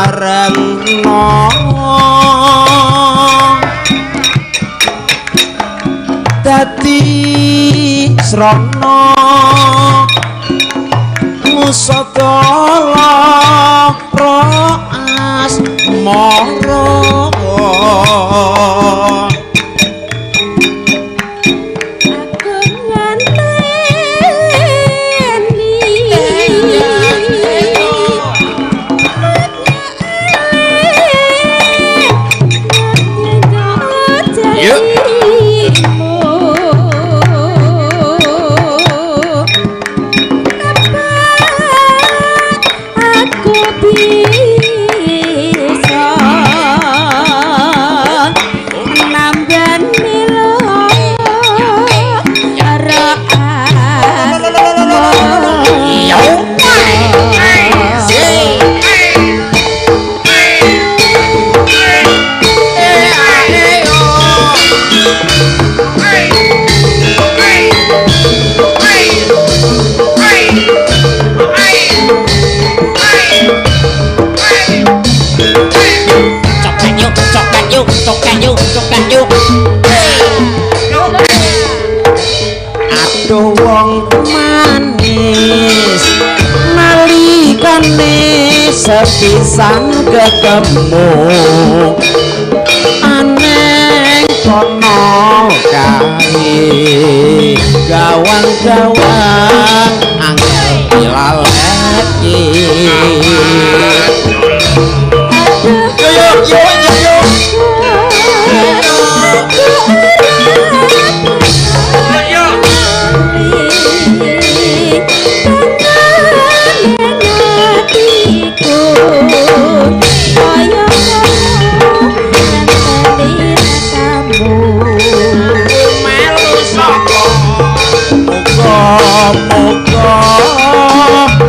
Dadi srana ngusadala asmara. Aku nganteni jarimu. Kapan aku bisa nambani lara asmara. Mbak Yu. Aduh wong manis nalikane sepisan ketemu aneng kono kae gawang-gawang angel dilaleki. Yo yo yo yo yo.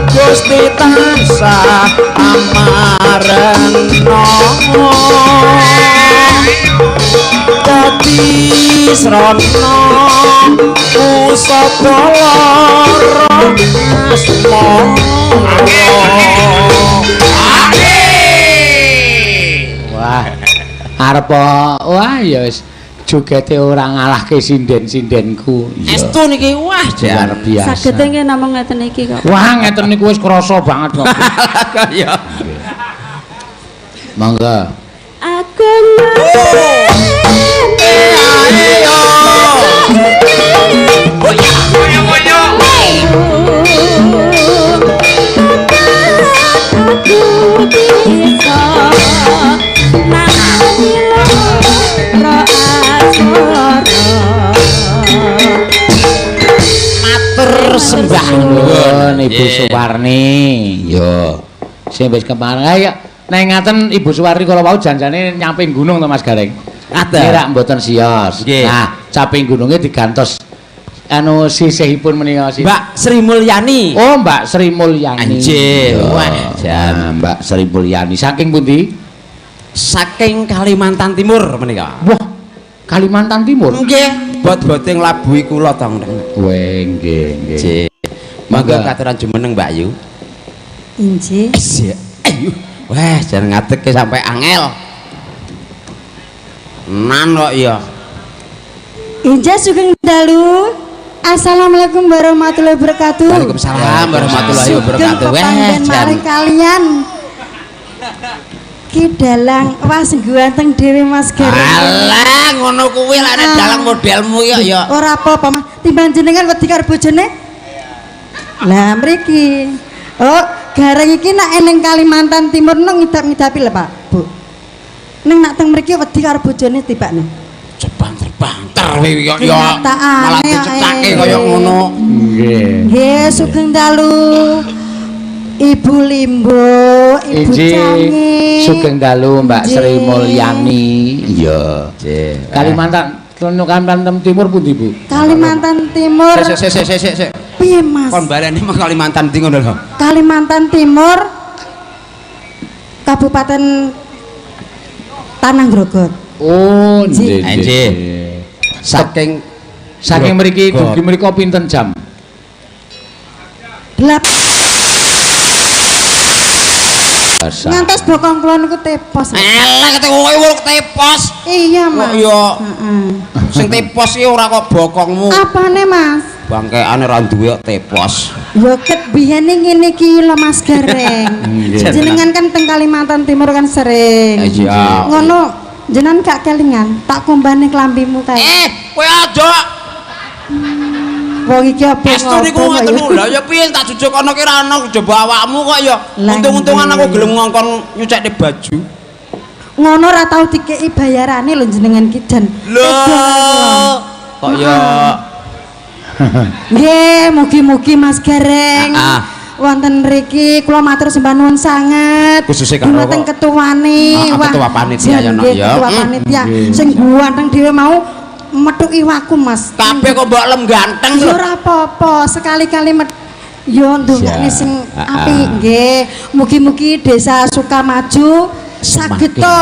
Gusti tansah amarena dadi srana pusaka lara asmara. Wah, arep wah ya wis jogete ora ngalahke sinden-sindenku. Estu niki wah luar biasa. Sagede nggih namung ngeten iki kok. Wah, ngeten niku wis krasa banget kok. Ya. Monggo. Aku aku bisa nangani lara asmara. Matur sembah nuwun Ibu Suwarni. Yo. Sing wis kemarin ayo nek ngaten Ibu Suwarni kala wau janjane nyamping gunung to Mas Gareng. Ngaten. Nek mboten sios. Nah, caping gununge digantos anu sisihipun menika Mbak Sri Mulyani. Oh, Mbak Sri Mulyani. Anjir. Wah, jan Mbak Sri Mulyani saking pundi? Saking Kalimantan Timur menika. Wah, Kalimantan Timur. Nggih, bot-bote nglabuhi kula to. Weh, nggih, nggih. Monggo katuran jumeneng Mbak Yu. Injih. Ayo. Wah, jan ngadeke sampai angel. Nan kok ya. Injih sugeng dalu. Assalamualaikum warahmatullahi wabarakatuh. Waalaikumsalam warahmatullahi wabarakatuh. Wah, jan kalian. Ki dalang wah sing ganteng dhewe Mas Gareng. Alah ngono kuwi lek nek dalang modelmu ya ya. Ora apa-apa Mas, timbang jenengan wedi karo bojone. Lah mriki. Oh, Gareng iki nek ning Kalimantan Timur nang ngidap-ngidapi lho Pak, Bu. Ning nak teng mriki wedi karo bojone tibakne. Banter-banter kuwi kok ya malah dicethake kaya ngono. Nggih. Nggih, sugeng dalu. Ibu Limbo, Ibu Cangi. Sugeng dalu Mbak Sri Mulyani. Iya. Kalimantan, Kalimantan Timur pundi, Bu? Kalimantan Timur. Sik sik sik sik sik. Piye, Mas? Kon baleni mah Kalimantan ndi ngono lho. Kalimantan Timur Kabupaten Tanah Grogot. Oh, nggih. Nggih. Saking saking mriki dugi mriko pinten jam? 8. Ngantos bokong kula niku tepos. Eleh kowe wong tepos. Iya, Mas. Iya. Heeh. Sing tepos iki ora kok bokongmu. Apane, Mas? Bangkeane ora duwe kok tepos. Ya ket biyene ngene iki lho Mas Gareng. Jenengan kan teng Kalimantan Timur kan sering. Iya. Ngono jenengan gak kelingan, tak kumbane klambimu kae. Kowe aja. Wong iki apa estu niku ngoten lho. Lah ya piye tak jujuk ana ki ra ana coba awakmu kok ya. Untung-untungan aku gelem ngongkon nyucekne baju. Ngono ora tau dikeki bayarane lho jenengan ki jan. Lho. Kok ya. Nggih, mugi-mugi Mas Gareng. Wonten mriki kula matur sembah nuwun sanget. Dumateng ketuane. Ketua panitia ya nok ya. Ketua panitia sing ganteng dhewe mau methuki waku Mas. Kabeh kok mbok lem ganteng lho. Ora apa-apa, sekali-kali yo ndongakne sing apik nggih. Mugi-mugi desa Sukamaju saged to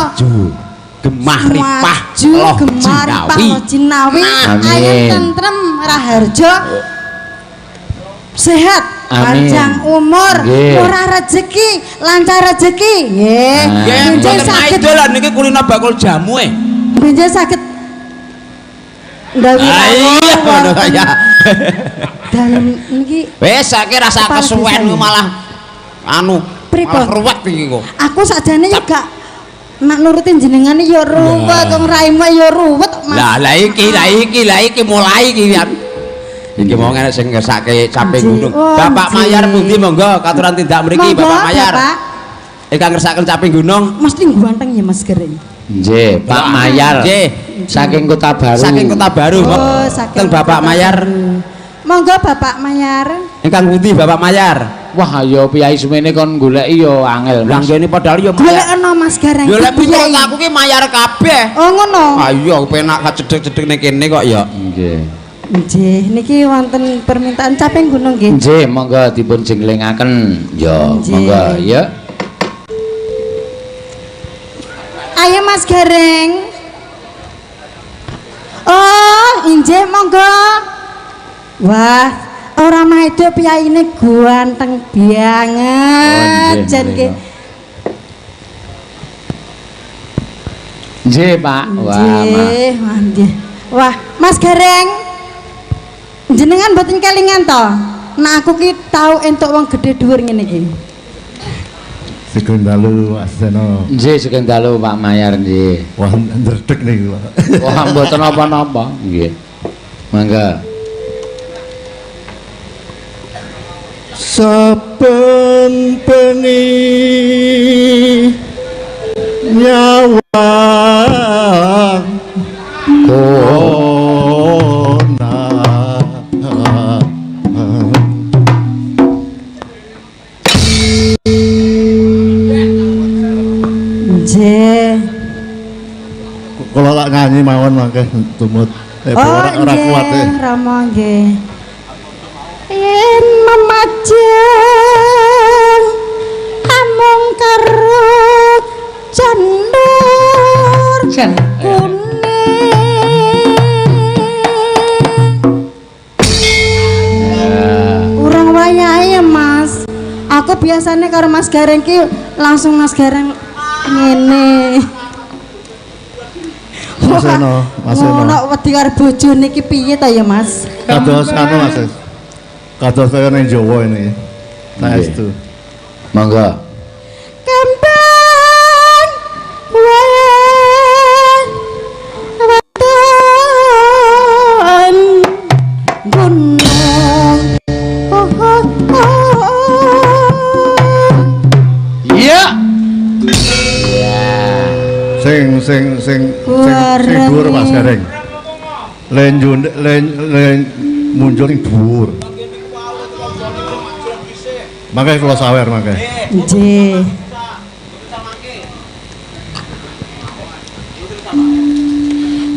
gemah ripah loh jinawi, ayem tentrem raharjo sehat, panjang umur, murah rezeki, lancar rezeki. Nggih. Nggih, saged dolan niki kulino bakul jamu e. Benjang saged Ndawi Iya ngono ya. Dalem niki wis saiki rasa kesuwen malah anu malah ruwet iki kok. Aku sakjane yo gak nak nurutin jenengane ya ruwet, wong raimu ya ruwet Mas. Lah lah iki lah iki lah iki mulai iki. Iki mau ngene sing ngersake caping gunung. Bapak Mayar pundi monggo katuran tindak mriki Bapak Mayar. Ingkang ngersakaken caping gunung. Mesti ganteng ya Mas Gareng. Nggih, Pak Mayar. Nggih, saking Kota Baru. Saking Kota Baru. Oh, saking teng Bapak Mayar. Monggo Bapak Mayar. Ingkang pundi Bapak Mayar? Wah, ya piyai semene kon goleki ya angel. Lah ngene padahal ya golekno Mas Gareng. Ya lek piye aku ki mayar kabeh. Oh ngono. Ah iya penak kacedhek-cedhek ning kene kok ya. Nggih. Nggih, niki wonten permintaan caping gunung nggih. Nggih, monggo dipun jenglengaken. Ya, monggo ya. Ayo Mas Gareng. Oh, injih monggo. Wah, ora maido piyaine ganteng banget. Jan ki. Nggih, Pak. Wah, nggih. Wah, Mas Gareng. Jenengan mboten kelingan to? Nah aku ki tau entuk wong gedhe dhuwur ngene iki. Sugeng dalu Mas Seno. Nggih, sugeng dalu Pak Mayar nggih. Wah, ndredeg niku. Wah, mboten napa-napa. Nggih. Mangga. Saben bengi nyawang Nggih. Kula lak nyanyi mawon mangke tumut. Ora ora kuat e. Rama nggih. Yen memajang amung karo janur kuning. Urung wayahe ya Mas. Aku biasanya karo Mas Gareng ki langsung Mas Gareng ngene. Mas Eno, Mas Eno. Ngono wedi karo bojone iki piye ta ya Mas? Kados anu Mas. Kados kaya ning Jawa ini. Saestu. Monggo. Kembang weton gunung. Oh, oh, oh. Iya. Sing sing sing sing dhuwur Mas Gareng. Len len muncul ing dhuwur. Mangke kula sawer mangke. Nggih.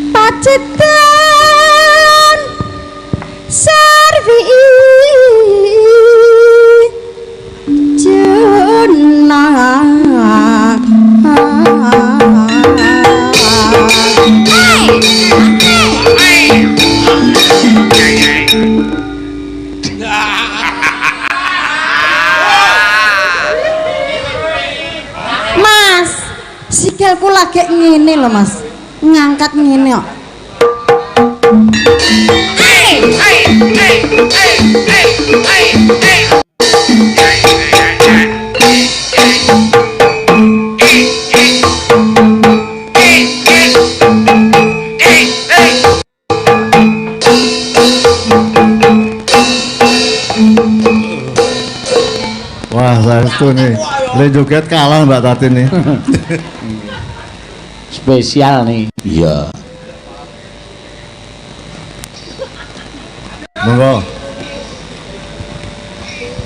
Pacitan sarwi jenah. Mas, sikilku lagi ngene lho Mas, ngangkat ngene kok. Wah, saestu nih. Le joget kalah Mbak Tati nih. Spesial nih. Iya. Monggo.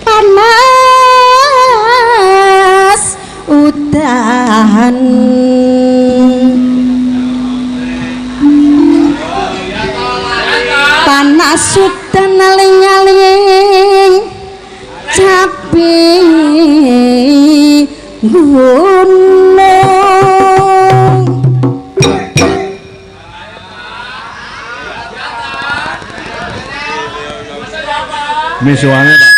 Panas udan. Panas udan aling-aling capi gunung. Misuane Pak.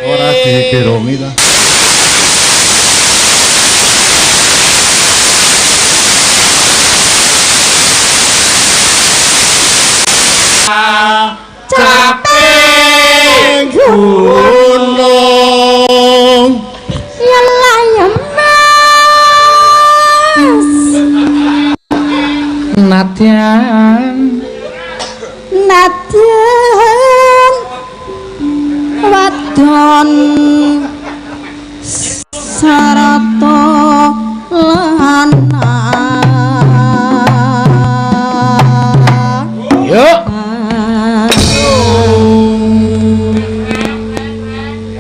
Ora digerongi ta. Caping gunung. Ya lah ya Mas. Nadyan Nadyan wadon sarata lanang. Yuk.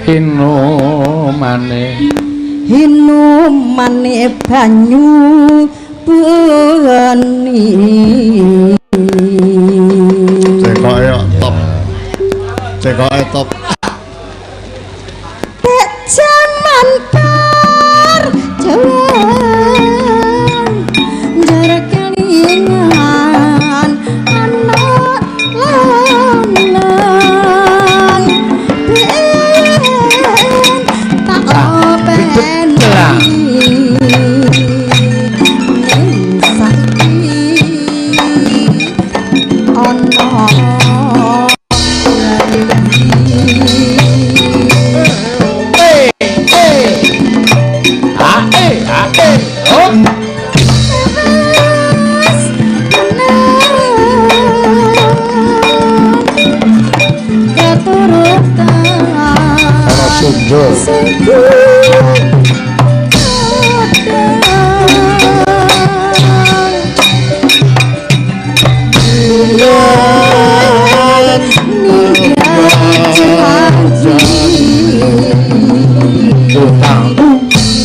Hinumane Hinumane banyu beni. Cekoke top. Cekoke top. Dek jaman perjuangan jarak kelingan anak lanang ben tak openi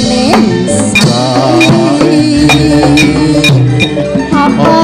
ning saiki ana.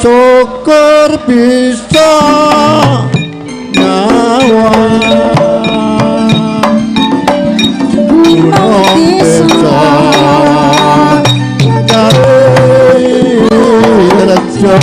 Syukur bisa nyawang gunung desa cari rejo.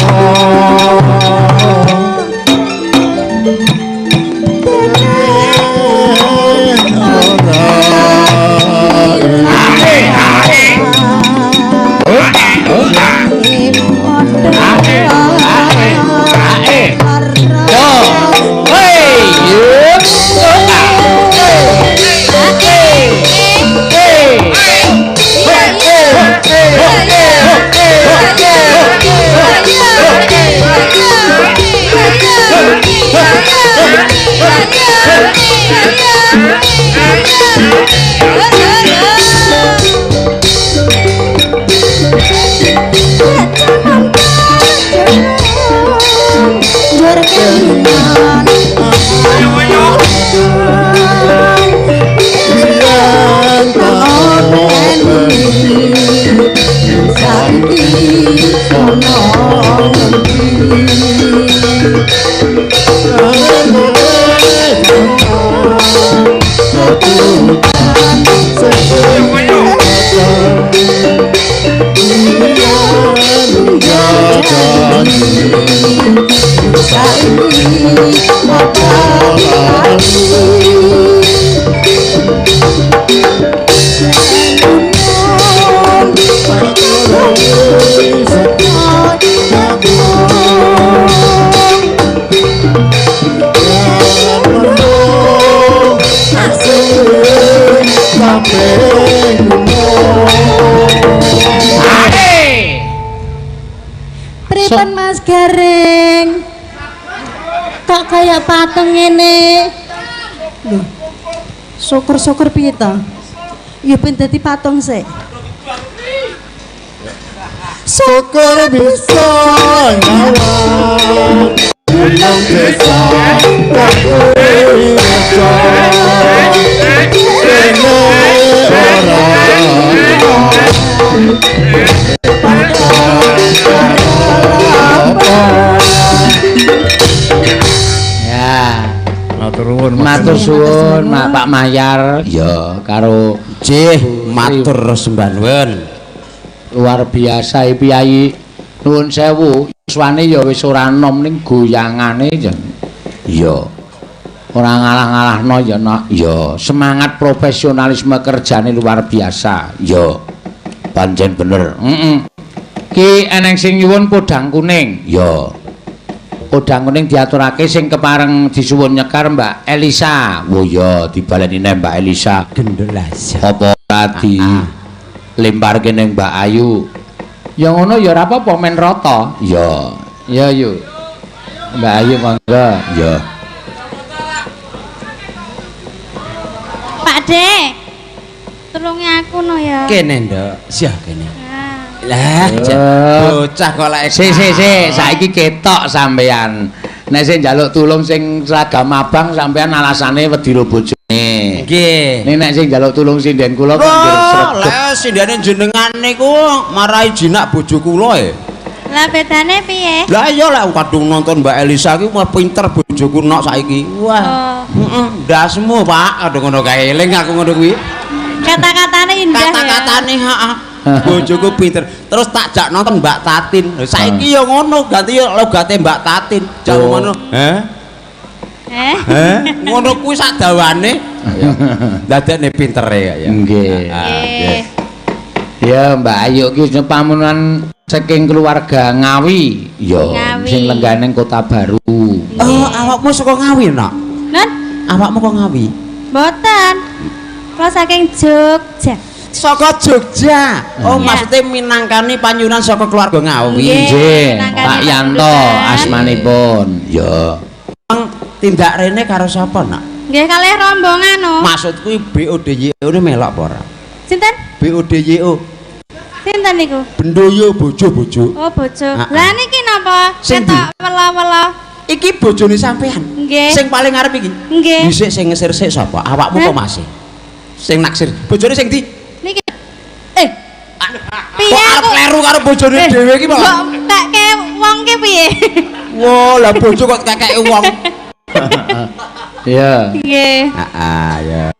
Pripun Mas Gareng? Kok Kok kaya patung ngene? Lho. Syukur-syukur piye to? Ya ben dadi patung sik. Syukur bisa nyawang Gunung desa iso Kene ora Ya. Matur nuwun. Matur suwun Pak Mayar. Ya, karo Jih, matur sembah nuwun. Luar biasa piyayi. Nuwun sewu, yuswane ya wis ora enom ning goyangane ya. Iya. Ora ngalah-ngalahno ya, Nak. Ya, semangat profesionalisme kerjane luar biasa. Ya. Pancen bener. Heeh. Ki eneng sing nyuwun podang kuning. Ya. Podang kuning diaturake sing kepareng disuwun nyekar Mbak Elisa. Oh ya, dibaleni neh Mbak Elisa. Gendhelas. Apa ora di lemparke ning Mbak Ayu? Ya ngono ya ora apa-apa men rata. Ya. Ya yu. Mbak Ayu monggo. Ya. Pak De. Tulungi aku no ya. Kene, Nduk. Siah kene. Lah, bocah kok lek sik sik sik, saiki ketok sampean. Nek sing njaluk tulung sing seragam abang sampean alasane wedi ro bojone. Nggih. Nek nek sing njaluk tulung sinden kula kok nggih sregep. Lah sindene jenengan niku marahi jinak bojo kula e. Lah bedane piye? Lah iya lek kadung nonton Mbak Elisa ki wah pinter bojoku nok saiki. Wah. Heeh, ndasmu Pak, kadung ngono kae eling aku ngono kuwi. Kata-katane indah. Kata-katane heeh. Bojoku pinter. Terus tak jak nonton Mbak Tatin. Saiki ya ngono, ganti ya logate Mbak Tatin. Jak ngono. Heh? Eh? Heh? Ngono kuwi sak dawane. Dadekne pintere ya. Nggih. Ya Mbak Ayu ki pamunan saking keluarga Ngawi. Ya, sing lenggane Kota Baru. Oh, awakmu saka Ngawi, Nak? Nun? Awakmu kok Ngawi? Mboten. Kula saking Jogja. Saka Jogja. Oh, ya. Maksudnya minangkani panyunan saka keluarga Ngawi. Nggih, Pak Yanto asmanipun. Ya. Tindak rene karo sapa, Nak? Nggih, kalih rombongan no. Maksudku BODYO ne melok apa ora? Sinten? BODYO. Sinten niku? Bendoyo bojo-bojo. Oh, bojo. Lah niki napa? Ketok wela-wela. Iki bojone sampean. Nggih. Sing paling ngarep iki. Nggih. Dhisik sing ngesir sik sapa? Awakmu kok masih? Sing naksir. Bojone sing ndi? Niki. Piye kok arep kleru karo bojone dhewe iki, Pak? Kok keke wong ki piye? Wah, lah bojo kok kekeke wong. Iya. Nggih. Heeh, ya.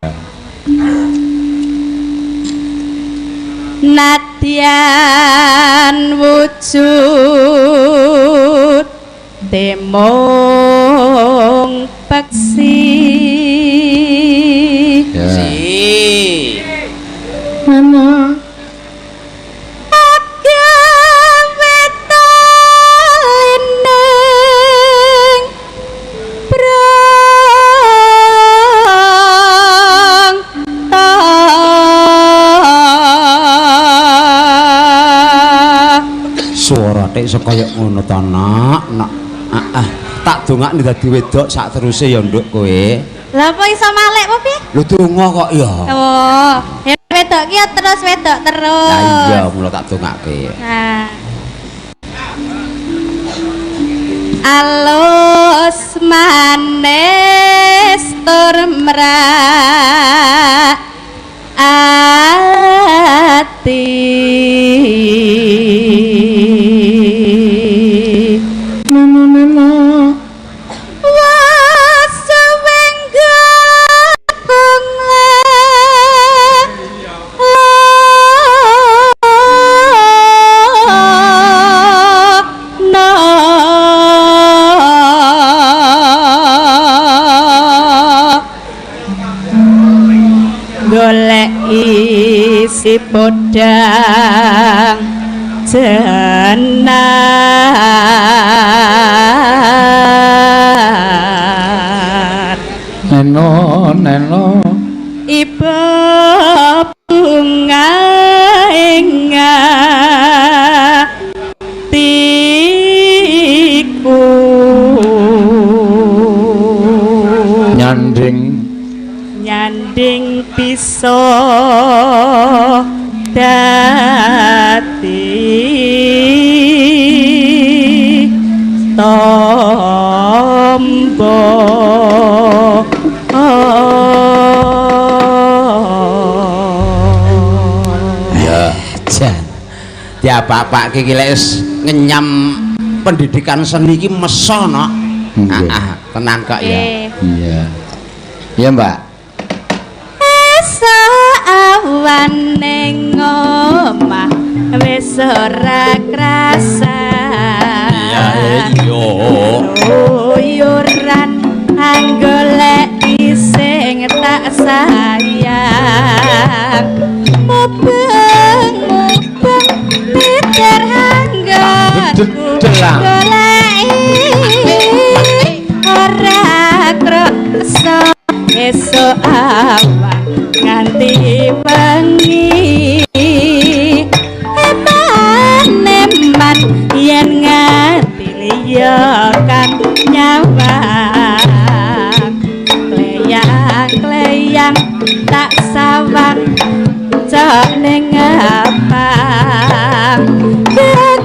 Nadyan wujud temong peksi. Si. Mana? Suara tek iso kaya ngono ta, Nak? Nak. Ah, tak dongakne dadi wedok sak teruse ya, Nduk, kowe. Lah apa iso malik apa piye? Lho donga kok ya. Oh, ya wedok ki ya terus wedok terus. Lah iya, mula tak dongake. Nah. Alus manis tur mrak ati. Isi podang jenar neno neno ibu bunga ing atiku. Nyanding nyanding bisa dadi tombo. Ya, jan. Ya bapak iki lek wis ngenyam pendidikan seni iki meso no. Nggih. Ah, tenan kok ya. Iya. Iya, Mbak. Esuk awan ning omah wis ora krasa. Iya, iya. Uyuran anggoleki sing tak sayang. Mubeng-mubeng mikir anggonku goleki ora krasa esuk awan nganti wengi. Eman-eman yen nganti liya kang nyawang, kleyang-kleyang tak sawang cok ning ngepang.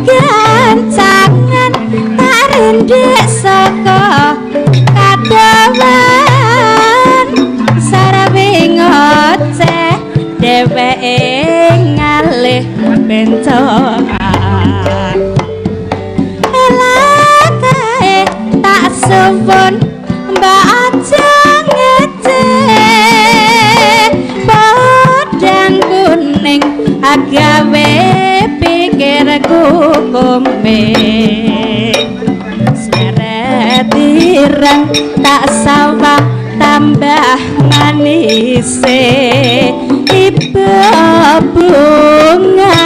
Kegancangan tak rindhik saka kadowan, sarawe ngoceh dheweke ngalih bencokan. Elakae tak suwun mbak aja ngece, podang kuning agawe pikirku kombe. Seret ireng tak sawang tambah manise, iba bunga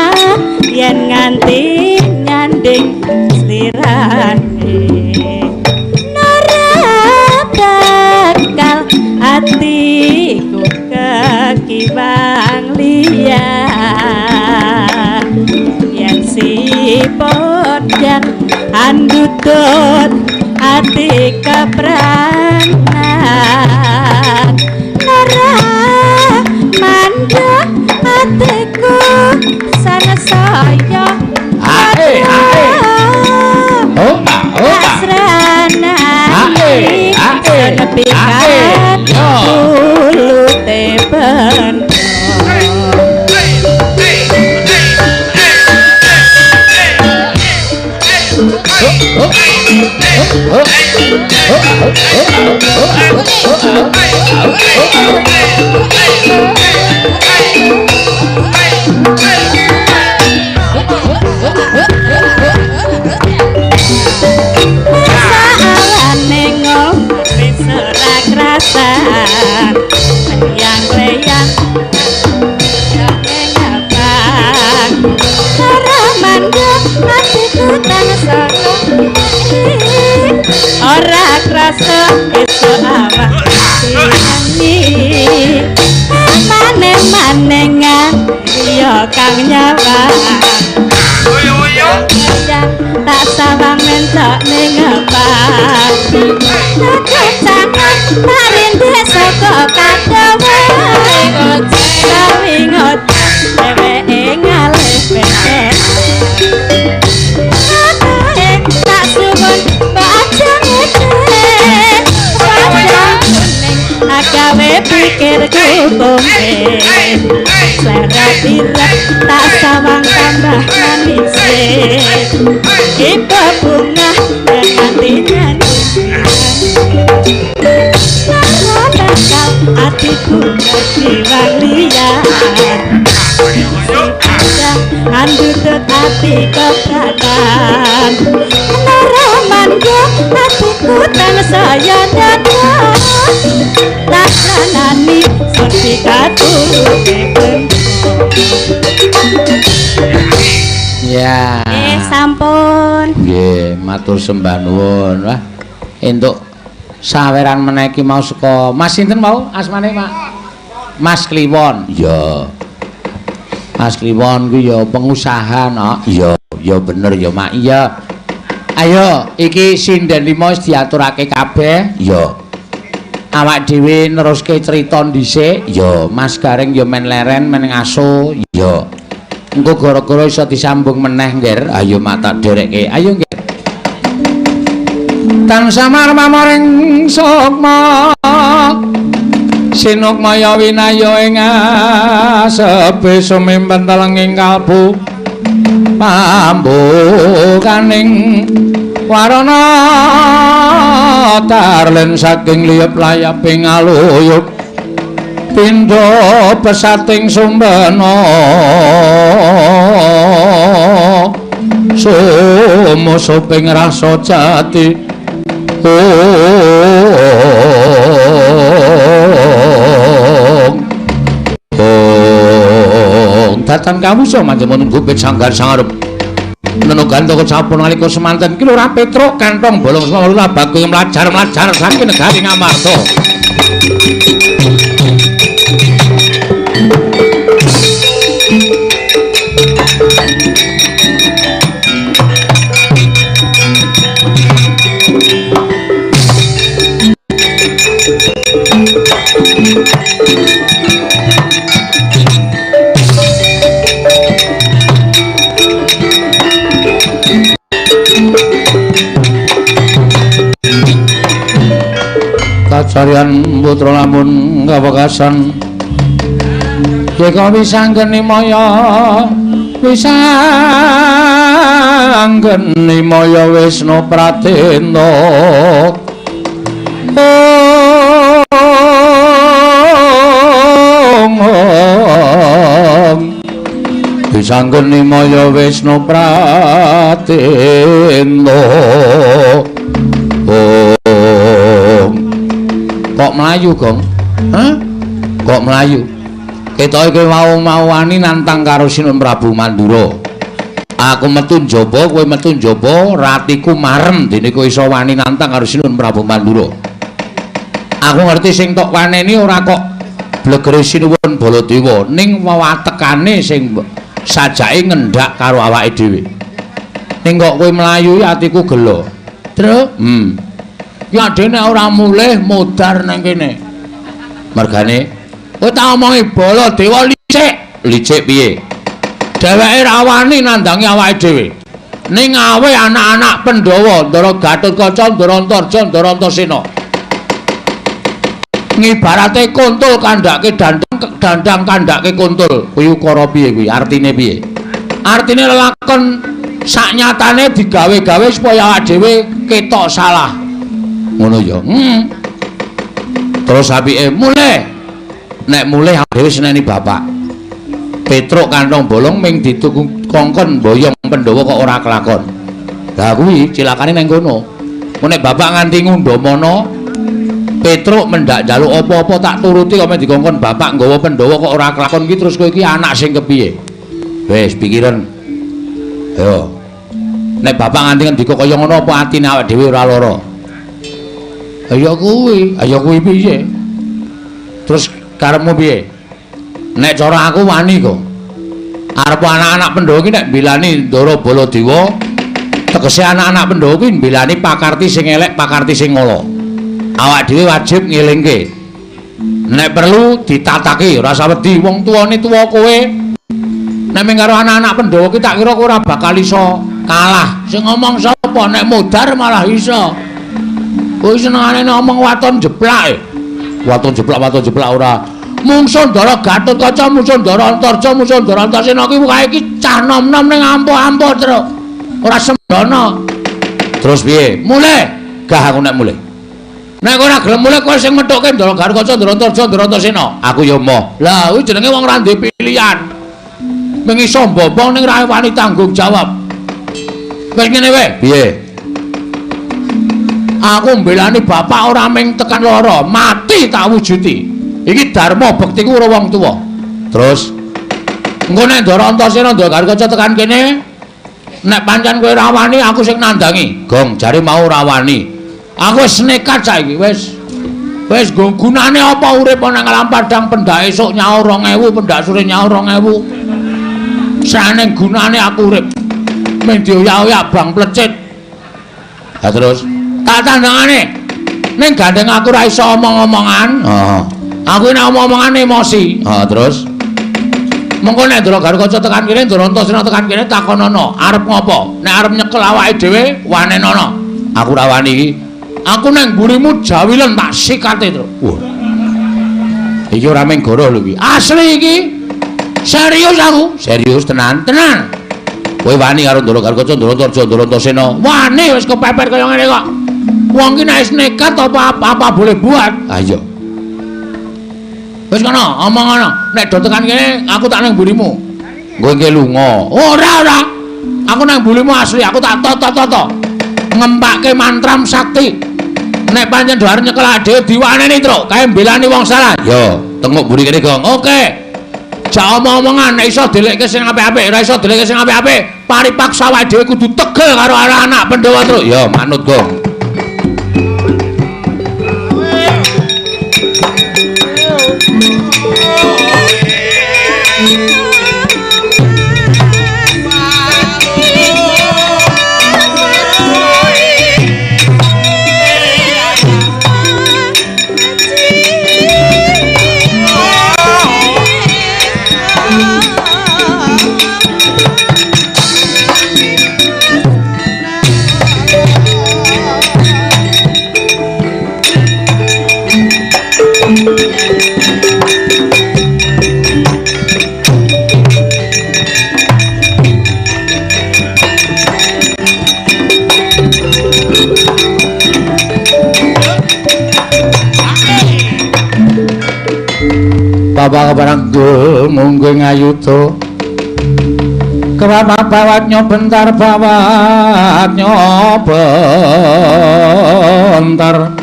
yen nganti nyanding slirane. Nora bakal atiku kekiwang liya, yen si podang andutut ati kepranan. Nora mandha atiku sanesaya Ae, ae. Oh, oh. asrana Ae, ae, ae. Yo. Ulute ben. Saalane ngombe wis ora krasan, leyang-leyang ngapang. Ora mandha atiku tansah ora krasa esuk awak nyanyi. Mane-mane nganti ya kang nyawang, tak sawang mentok ning ngepang. Kecangan tak rindhik saka kadowan, sawi ngoceh dheweke ngalih bentok. Tak suwun mbak aja ngece, padang kuning agawe pikirku kombe. Seret ireng tak sawang tambah manise, iba bunga yen nganti nyanyi. Lara bakal atiku kejiwang liyan, andutut ati kepratan. Nara mangga atiku tansaya dada, laksanani sertifikatu Ya. Sampun. Nggih, matur sembah nuwun. Wah, entuk saweran meneh iki mau saka Mas sinten mau asmane, Pak? Mas Kliwon. Iya. Mas Kliwon kuwi ya pengusaha, no. Iya, ya bener ya, Mak. Iya. Ayo, iki sinden 5 wis diaturake kabeh. Iya. Awak dhewe neruske crita dhisik. Ya, Mas Gareng ya men leren, men ngaso. Ya. Engko gara-gara iso disambung meneh, Ngger. Ayo mak tak derekke. Ayo, Ngger. Tansah marmaring sukma. Sinukmaya winaya ing asepe sumimpen telenging kalbu pambukaning warana tarlen saking liyep layaping aluyup pindha pesating sumbena sumusuping rasa jati. Ong datan kawusa manjemun gupit sanggar sangarep nenugan toko capun nalika semanten ki Lurah Petruk kantong bolong semua bagus mlajar-mlajar saking negari Ngamarta. Kacarian putra lamun kawekasan yeka wisanggeni maya wisanggeni maya Wisnu Pratena. Wisanggeni maya Wisnu Pratena. Kok mlayu, Gong? Hah? Kok mlayu? Ketoke kowe mau-mauani nantang karo Sinun Prabu Mandura. Aku metu njaba, kowe metu njaba, ratiku marem dene kowe iso wani nantang karo Sinun Prabu Mandura. Aku ngerti sing tok waneni ora kok blegere Sinuwun Baladewa, ning wewatekane sing sajake ngendak karo awake dhewe. Ning kok kowe mlayu atiku gelo. Truk? Ya dene ora mulih modar nang kene. Mergane kowe tak omongi Baladewa licik. Licik piye? Dheweke ra wani nandangi awake dhewe. Ning awe anak-anak Pandhawa, Ndara Gatotkaca, Ndara Antarja, Ndara Antasena. Ngibarate kuntul kandhake dandang, dandang kandhake kuntul. Kuwi ukara piye kuwi? Artine piye? Artine lelakon saknyatane digawe-gawe supaya awake dhewe ketok salah. Ngono ya. Terus apike mulih. Nek mulih awake dhewe seneni bapak. Petruk kantong bolong ming dituku kongkon boyong Pandhawa kok ora kelakon. Lah kuwi cilakane nang kono. Nek bapak nganti ngundhamana Petruk mendak njaluk apa-apa tak turuti kok men dikongkon bapak nggawa Pandhawa kok ora kelakon iki terus kowe iki anak sing kepiye? Wis pikiran. Yo. Nek bapak nganti ngendika kaya ngono apa atine awake dhewe ora lara? Ayo kuwi, ayo kuwi piye? Terus karepmu piye? Nek cara aku wani kok. Arep anak-anak Pandhawa iki nek mbilani Ndara Baladewa, tegese anak-anak Pandhawa kuwi mbilani pakarti sing elek, pakarti sing ala. Awak dhewe wajib ngelingke. Nek perlu ditataki, ora usah wedi wong tuane tuwa kowe. Nek mung karo anak-anak Pandhawa ki tak kira kowe ora bakal iso kalah. Sing ngomong sapa? Nek modar malah iso. Kowe senengane ngomong waton jeplak. Waton jeplak ora. Mungsuh Ndara Gatotkaca, mungsuh Ndara Antarja, mungsuh Ndara Antasena ki kae iki cah nom-nom ning ampuh-ampuh truk. Ora sembrono. Terus piye? Mulih. Gah aku nek mulih. Nek ora gelem mulih kowe sing methuke Ndara Gatotkaca, Ndara Antarja, Ndara Antasena. Aku ya emoh. Lah kuwi jenenge wong ora duwe pilihan. Mung iso mbobong ning ra wani tanggung jawab. Wis ngene wae. Piye? Aku mbelani bapak ora ming tekan lara, mati tak wujuti. Iki dharma bektiku karo wong tuwa. Terus engko nek Ndara Antasena Ndara Gatotkaca tekan kene, nek pancen kowe ora wani aku sing nandangi. Gong jare mau ora wani. Aku wis nekat saiki wis. Wis gunane apa urip nang alam padang pendak esuk nyaur 2000, pendak sore nyaur 2000. Saneng gunane aku urip. Mung dioyak-oyak bang plecit. Lah terus tak tandangane. Ning gandeng aku ora iso omong-omongan. Heeh. Aku nek omong-omongan emosi. Heeh, terus mengko nek Ndara Garukaca tekan kene, Ndara Antasena tekan kene takonono, arep ngopo? Nek arep nyekel awake dhewe, wanenono. Aku ora wani iki. Aku nang mburimu jawilen tak sikate, Tru. Wah. Iki ora mung goro lho iki. Asli iki. Serius aku. Serius tenan, tenan. Kowe wani karo Ndara Garukaca, Ndara Antarja, Ndara Antasena? Wani wis kepepet kaya ngene kok. Wong ki nek wis nekat apa-apa boleh buat. Ha iya. Wis kono, omong ngono. Nek do tekan kene, aku tak nang mburimu. Kowe iki lunga. Ora, ora. Aku nang mburimu asli, aku tak toto-toto. Ngempake mantram sakti. Nek pancen do arep nyekel dhewe diwaneni, Truk. Kae mbelani wong salah. Yo, tengok mburi kene, Gong. Oke. Jak omong-omongan nek iso delekke sing apik-apik, ora iso delekke sing apik-apik, paripaksa awake dhewe kudu tegel karo anak Pandhawa, Truk. Yo, manut, Gong. Bapak keparang munggu ngayuto kerapa bawatnya bentar bawatnya bentar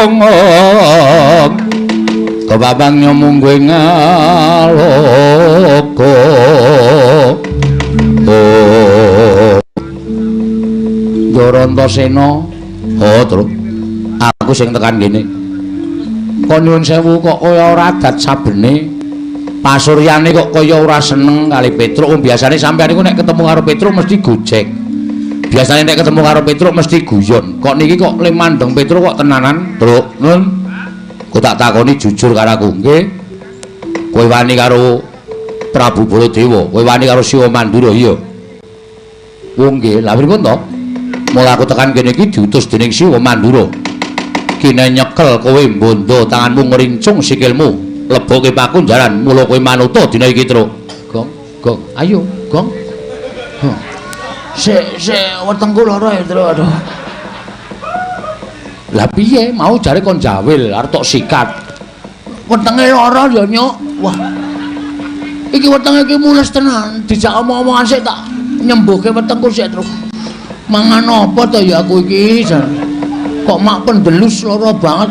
ong ong kebabangnya munggu ngaloko oh Ndara Antasena. Oh terus aku sing tekan kene. Kok nyuwun sewu kok kaya ora adat sabene. Pasuryane kok kaya ora seneng kali Petruk. Wong biasane sampeyan niku nek ketemu karo Petruk mesti gojek. Biasane nek ketemu karo Petruk mesti guyon. Kok niki kok le mandeng Petruk kok tenanan, Truk. Nun. Kok tak takoni jujur karo aku, nggih. Kowe wani karo Prabu Baladewa, kowe wani karo Siwa Mandura, iya. Wong nggih, lha pripun to? Mula aku tekan kene iki diutus dening Siwa Mandura. Kene nyekel kowe mbondo tanganmu ngrincung sikilmu leboke pakunjaran mula kowe manuta dina iki, Truk. Gong, gong, ayo, gong. Sik, sik wetengku lara ya, Truk. Aduh. Lah piye mau jare kon jawil arep tok sikat. Wetenge lara ya, Nyuk. Wah. Iki wetenge iki mules tenan, dijak omong-omongan sik tak nyembuhke wetengku sik, Truk. Mangan apa to ya aku iki? Kok mak pendelus lara banget.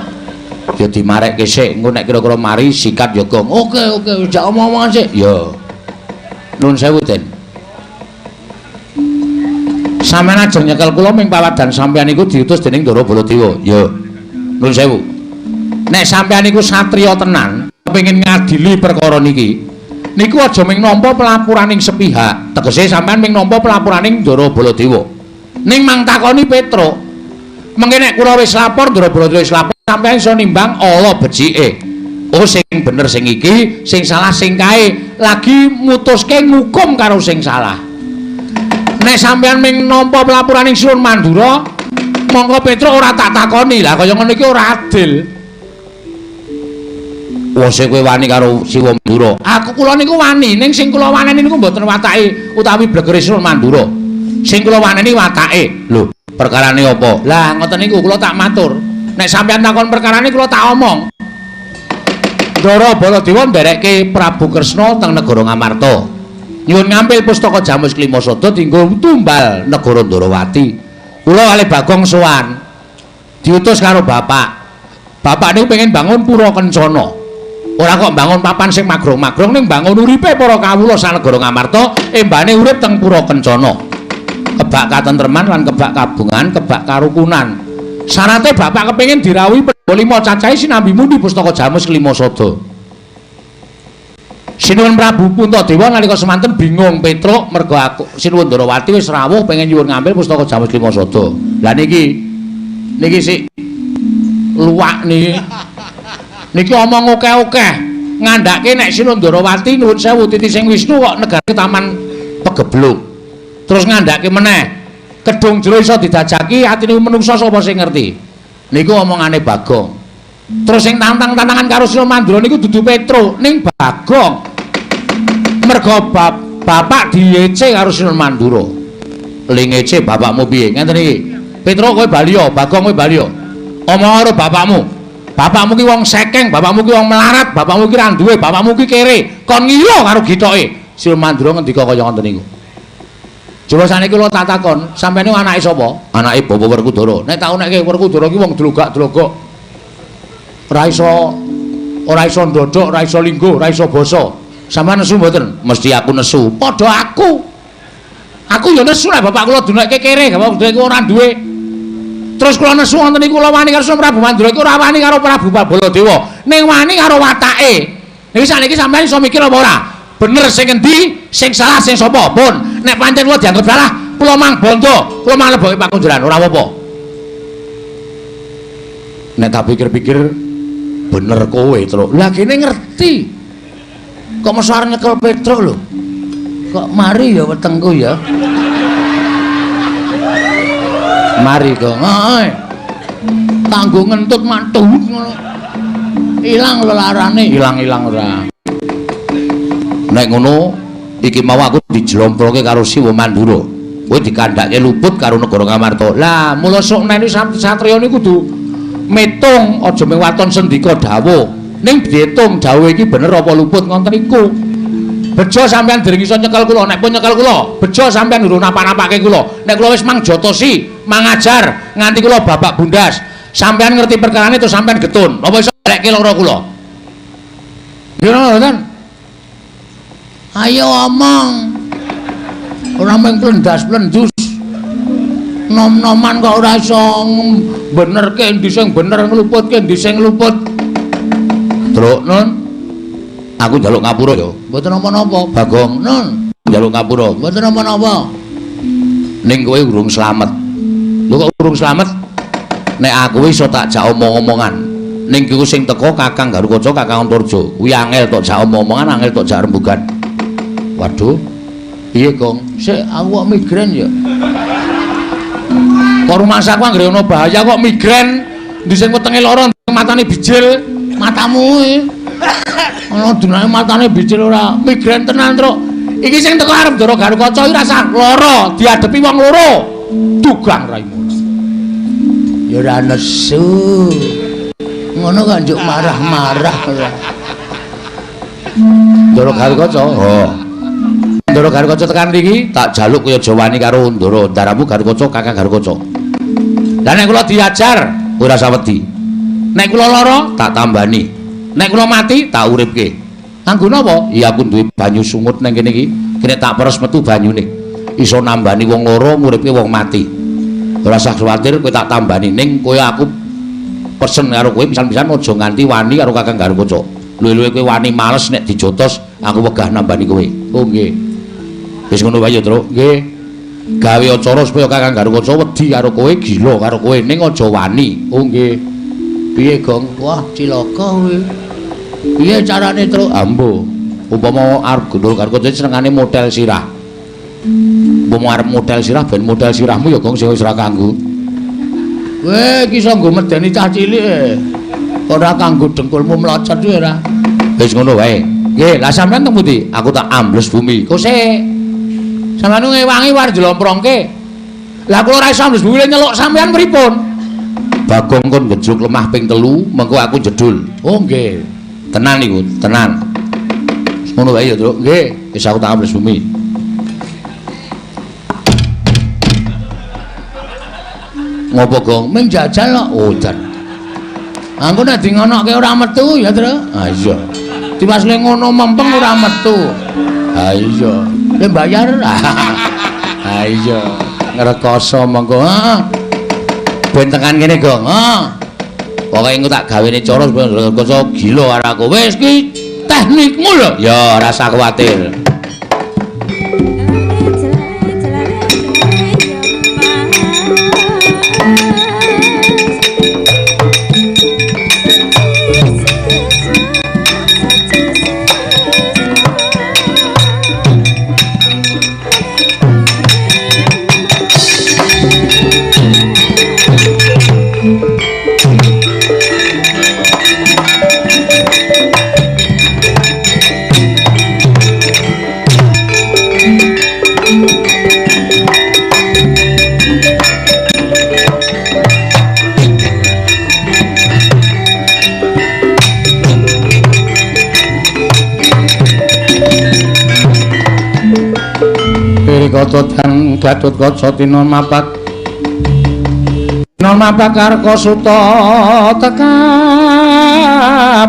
Ya dimarekke sik, engko nek kira-kira mari sikat ya, Gong. Oke, oke, jak omong-omongan sik. Ya. Nuwun sewu, Den. Sampeyan ajeng nyekel kula ming pawadan sampeyan iku diutus dening Ndara Baladewa. Ya. Nuwun sewu. Nek sampeyan iku satriya tenan, kepengin ngadili perkara niki, niku aja ming nampa pelapuraning sepihak. Tegese sampeyan ming nampa pelapuraning Ndara Baladewa. Ning mang takoni Petruk. Mengke nek kula wis lapor, Ndara Baladewa wis lapor, sampeyan iso nimbang ala becike. Oh sing bener sing iki, sing salah sing kae. Lagi mutuske ngukum karo sing salah. Nek sampeyan ming nampa pelapuraning Sinuwun Mandura, mongko Petruk ora tak takoni. Lah kaya ngono iki ora adil. Wah sing kowe wani karo Siwa Mandura. Aku kula niku wani, ning sing kula waneni niku mboten watake utawi blegere Sinuwun Mandura. Sing kula waneni watake. Lho, perkarane apa? Lah ngoten niku kula tak matur. Nek sampeyan takon perkarane kula tak omong. Ndara Baladewa nderekke Prabu Kresna teng negara Ngamarta. Nyuwun ngampil pustaka Jamus Klimasada dienggo tumbal negara Ndarawati. Kula kalih Bagong sowan. Diutus karo bapak. Bapak niku pengen bangun pura kencana. Ora kok bangun papan sing magrong-magrong, ning bangun uripe para kawula sanegara Ngamarta embane urip teng pura kencana. Kebak katentreman lan kebak kabungan, kebak karukunan. Syarate bapak kepengin dirawuhi Pandhawa lima cacahe sinambi muni pustaka Jamus Klimasada. Sinuwun Prabu Puntadewa nalika semanten bingung Petruk mergo aku Sinuwun Ndarawati wis rawuh pengen nyuwun ngambil pustaka Jamus Lima Sada. Lah niki niki sik luwak niki. Niki omong akeh-akeh ngandhake nek Sinuwun Ndarawati nuwun sewu titi sing Wisnu kok negare taman pegebluk. Terus ngandhake meneh kedung jero iso didajaki atine menungsa sapa sing ngerti. Niku omongane Bagong. Terus sing tantang-tantangan karo Sinuwun Mandura niku dudu Petruk ning Bagong. Mergo bapak diece karo Sinuwun Mandura. Le ngece bapakmu piye? Ngenten iki. Petruk kowe bali ya, Bagong kowe bali ya. Omong karo bapakmu. Bapakmu ki wong sekeng, bapakmu ki wong melarat, bapakmu ki ra duwe, bapakmu ki kere. Kon ngira karo githoke. Sinuwun Mandura ngendika kaya ngoten niku. Coba saniki kula tak takon, sampeyan niku anake sapa? Anake Bapak Werkudara. Nek tau nek Werkudara ki wong dlogak-dlogok. Ora iso ndodhok, ora iso lingguh, ora iso basa. Sampeyan nesu mboten? Mesti aku nesu. Padha aku. Aku ya nesu nek bapak kula dunekke kere, bapak kula ora duwe. Terus kula nesu wonten niku kula wani karo Prabu Mandura iku ora wani karo Prabu Baladewa, ning wani karo watake. Niki sakniki sampeyan iso mikir apa ora? Bener sing endi, sing salah sing sapa? Pun, nek pancen kula dianggep salah, kula mang bondo, kula mang leboke pakunjaran, ora apa-apa. Nek tak pikir-pikir bener kowe, Truk. Lah kene ngerti. Kok mesti arep nyekel Petruk lho. Kok mari ya wetengku ya. Mari kok. Heeh. Kanggo ngentut mantu ngono. Ilang lelarane, ilang-ilang ora. Nek ngono iki mau aku dijlomproke karo Siwa Mandura. Kowe dikandhake luput karo negara Ngamarta. Lah, mula sok neni satriya niku kudu metung, aja mung waton sendika dawuh. Ning diitung dawuh iki bener apa luput ngoten niku. Bejo sampean dereng iso nyekel kula, nek pun nyekel kula, bejo sampean urung napa-napake kula. Nek kula wis mangjotosi, mangajar nganti kula babak bundas. Sampean ngerti perkarane terus sampean getun. Apa iso balekke lara kula? Nggih mboten? Ayo omong. Ora mung plendas-plendus. Nom-noman kok ora iso benerke endi sing bener ngluputke endi sing luput. Truk nun. Aku njaluk ngapura ya. Mboten napa-napa, Bagong. Nun, njaluk ngapura. Mboten napa-napa. Ning kowe urung slamet. Lho kok urung slamet? Nek aku iso tak jak omong-omongan. Ning iku sing teko Kakang Garukaca, Kakang Antarja. Kuwi angel tok jak omong-omongan, angel tok jak rembugan. Waduh. Piye, Gong? Sik aku kok migren ya. Kok rumangsaku anggere ana bahaya kok migren. Ndi sing wetenge lara, matane bijil, matamu kuwi. Ana dunane matane bijil ora migren tenan, Truk. Iki sing teko arep Ndara Garukaca iki rasah lara, diadepi wong loro. Dugang raimu. Ya ora nesu. Ngono kok njuk marah-marah ora. Ndara Garukaca, oh. Ndara Garukaca tekan mriki tak jaluk kaya aja wani karo Ndara, ndaramu Garukaca, Kakang Garukaca. Lah nek kula diajar ora usah wedi. Nek kula lara tak tambani. Nek kula mati tak uripke. Kanggo napa? Iya aku duwe banyu sungut nang kene iki. Kene tak peres metu banyune. Iso nambani wong lara, nguripke wong mati. Ora usah kuwatir kowe tak tambani ning kowe aku pesen karo kowe pisan-pisan aja nganti wani karo Kakang Garukaca. Luwe-luwe kowe wani males nek dijotos aku wegah nambani kowe. Oh nggih. Wis ngono wae ya, Truk. Nggih. Gawe acara supaya Kakang Garukaca wedi karo kowe, gila karo kowe ning aja wani. Oh nggih. Piye, Gong? Wah, cilaka kowe. Piye carane, Truk? Ambo. Umpama arep gendul Garukaca senengane model sirah. Umpama arep model sirah ben model sirahmu ya, Gong, sing wis ora kanggo. Kowe iki iso nggo medeni cah cilik e. Ora kanggo dengkulmu mlocot kuwi ora. Wis ngono wae. Nggih, lah sampean teng pundi? Aku tak ambles bumi. Kok sik? Sampeyan ngewangi war jlomprongke. Lah kula ora iso ambles bumi nyeluk sampean pripun? Bagong kon ngejruk lemah ping 3, mengko aku jedul. Oh nggih. Tenan niku, tenan. Ngono wae ya, Truk. Nggih, wis aku tak ambles bumi. Ngopo, Gong? Ming jajal kok. Oh, jan. Aku nek di ngonoke ora metu ya, Truk. Ha iya. Tiwas le ngono mempeng ora metu. Ha iya. Le bayar. Ha iya. Ngrekoso monggo. Heeh. Ben tekan kene, Gong. Heeh. Pokoke engko tak gawene cara supaya Garukaca gila karo aku. Wis ki teknikmu lho. Ya, rasa kuwatir. Kata dan Gatotkaca tina mapak tina mapak Karka suta teka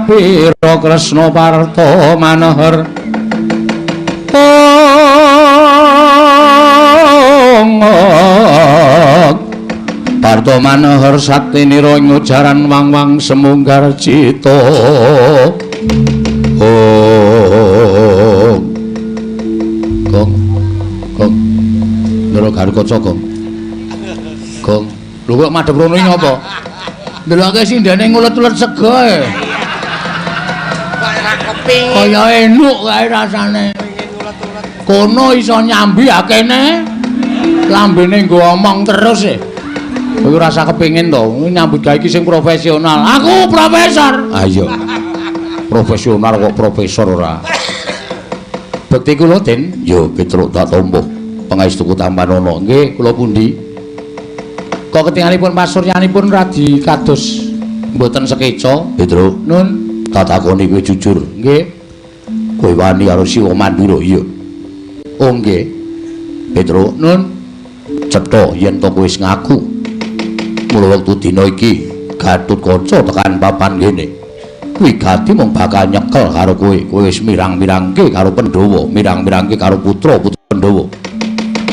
pira Kresna Parta Manohar Parta Manohar saktinira ing ujaran wang-wang semunggar cita. Gong Gong Ndara Garukaca Gong. Gong. Lho kok madhep rono iki ngapa? Ndeloke sindene ngulet-ulet sega e. Kok ora kepingin. Kaya enuk kae rasane. Kono iso nyambi akene. Lambene nggo omong terus e. Kowe rasa kepingin to nyambut gawe iki sing profesional. Aku profesor. Ayo. Profesional kok profesor ora. Bekti kula Den, ya Petruk tak tampa. Pangestuku tampanana. Nggih, kula pundi? Kok ketingalipun pasuryanipun radi kados mboten sekeca, Petruk. Nun, tak takoni kowe jujur. Nggih. Kowe wani karo Siwa Mandura? Iya. Oh nggih. Petruk, nun, cetha yen to kowe wis ngaku. Mula wektu dina iki Gatotkaca tekan papan kene. Wigati mung bakal nyekel karo kowe. Kowe wis mirang-mirangke karo Pandhawa, mirang-mirangke karo putra-putra Pandhawa.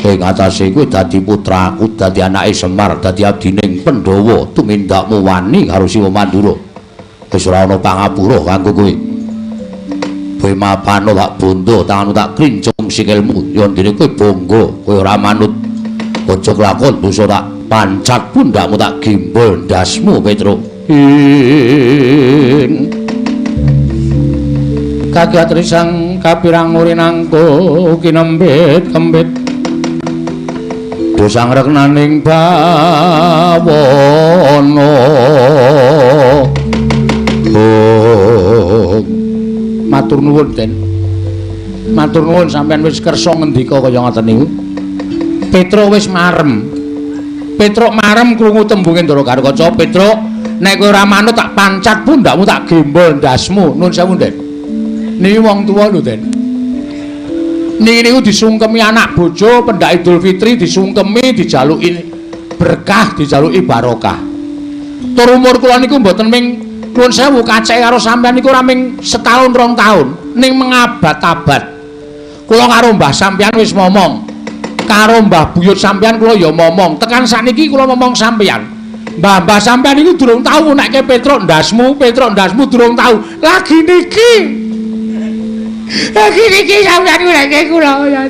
Ing atase kowe dadi putraku, dadi anake Semar, dadi abdining Pandhawa, tumindakmu wani karo Siwa Mandura. Wis ora ana pangapura kanggo kowe. Kowe mapano tak bondo, tanganmu tak klincung sikilmu, yen dene kowe bangga, kowe ora manut. Aja kelakon dosa tak pancat pundakmu tak gimbal ndasmu, Petruk. Ing kagiat risang kapirang urinangko kinembit kembit dosang reknaning bawana. Oh, matur nuwun Den, matur nuwun sampean wis kersa ngendika kaya ngoten niku. Petruk wis marem. Petruk marem krungu tembunge Ndara Garukaca. Petruk, nek kowe ora manut tak pancat pundakmu tak gembol ndasmu. Nun sewu Den. Niki wong tuwa lho Den. Niki niku disungkemi anak bojo pendak Idul Fitri, disungkemi dijaluki berkah, dijaluki barokah. Tur umur kula niku mboten ming nuwun sewu kaceke karo sampean niku ora ming setahun rong tahun, ning mengabad-abad. Kula karo mbah sampean wis momong. Karo mbah buyut sampean kula ya momong. Tekan sakniki kula momong sampean. Mbah-mbah sampean niku durung tau ngunekke Petruk ndasmu, Petruk ndasmu durung tau. Lagi niki. Lagi niki sampean ngunekke kula ya.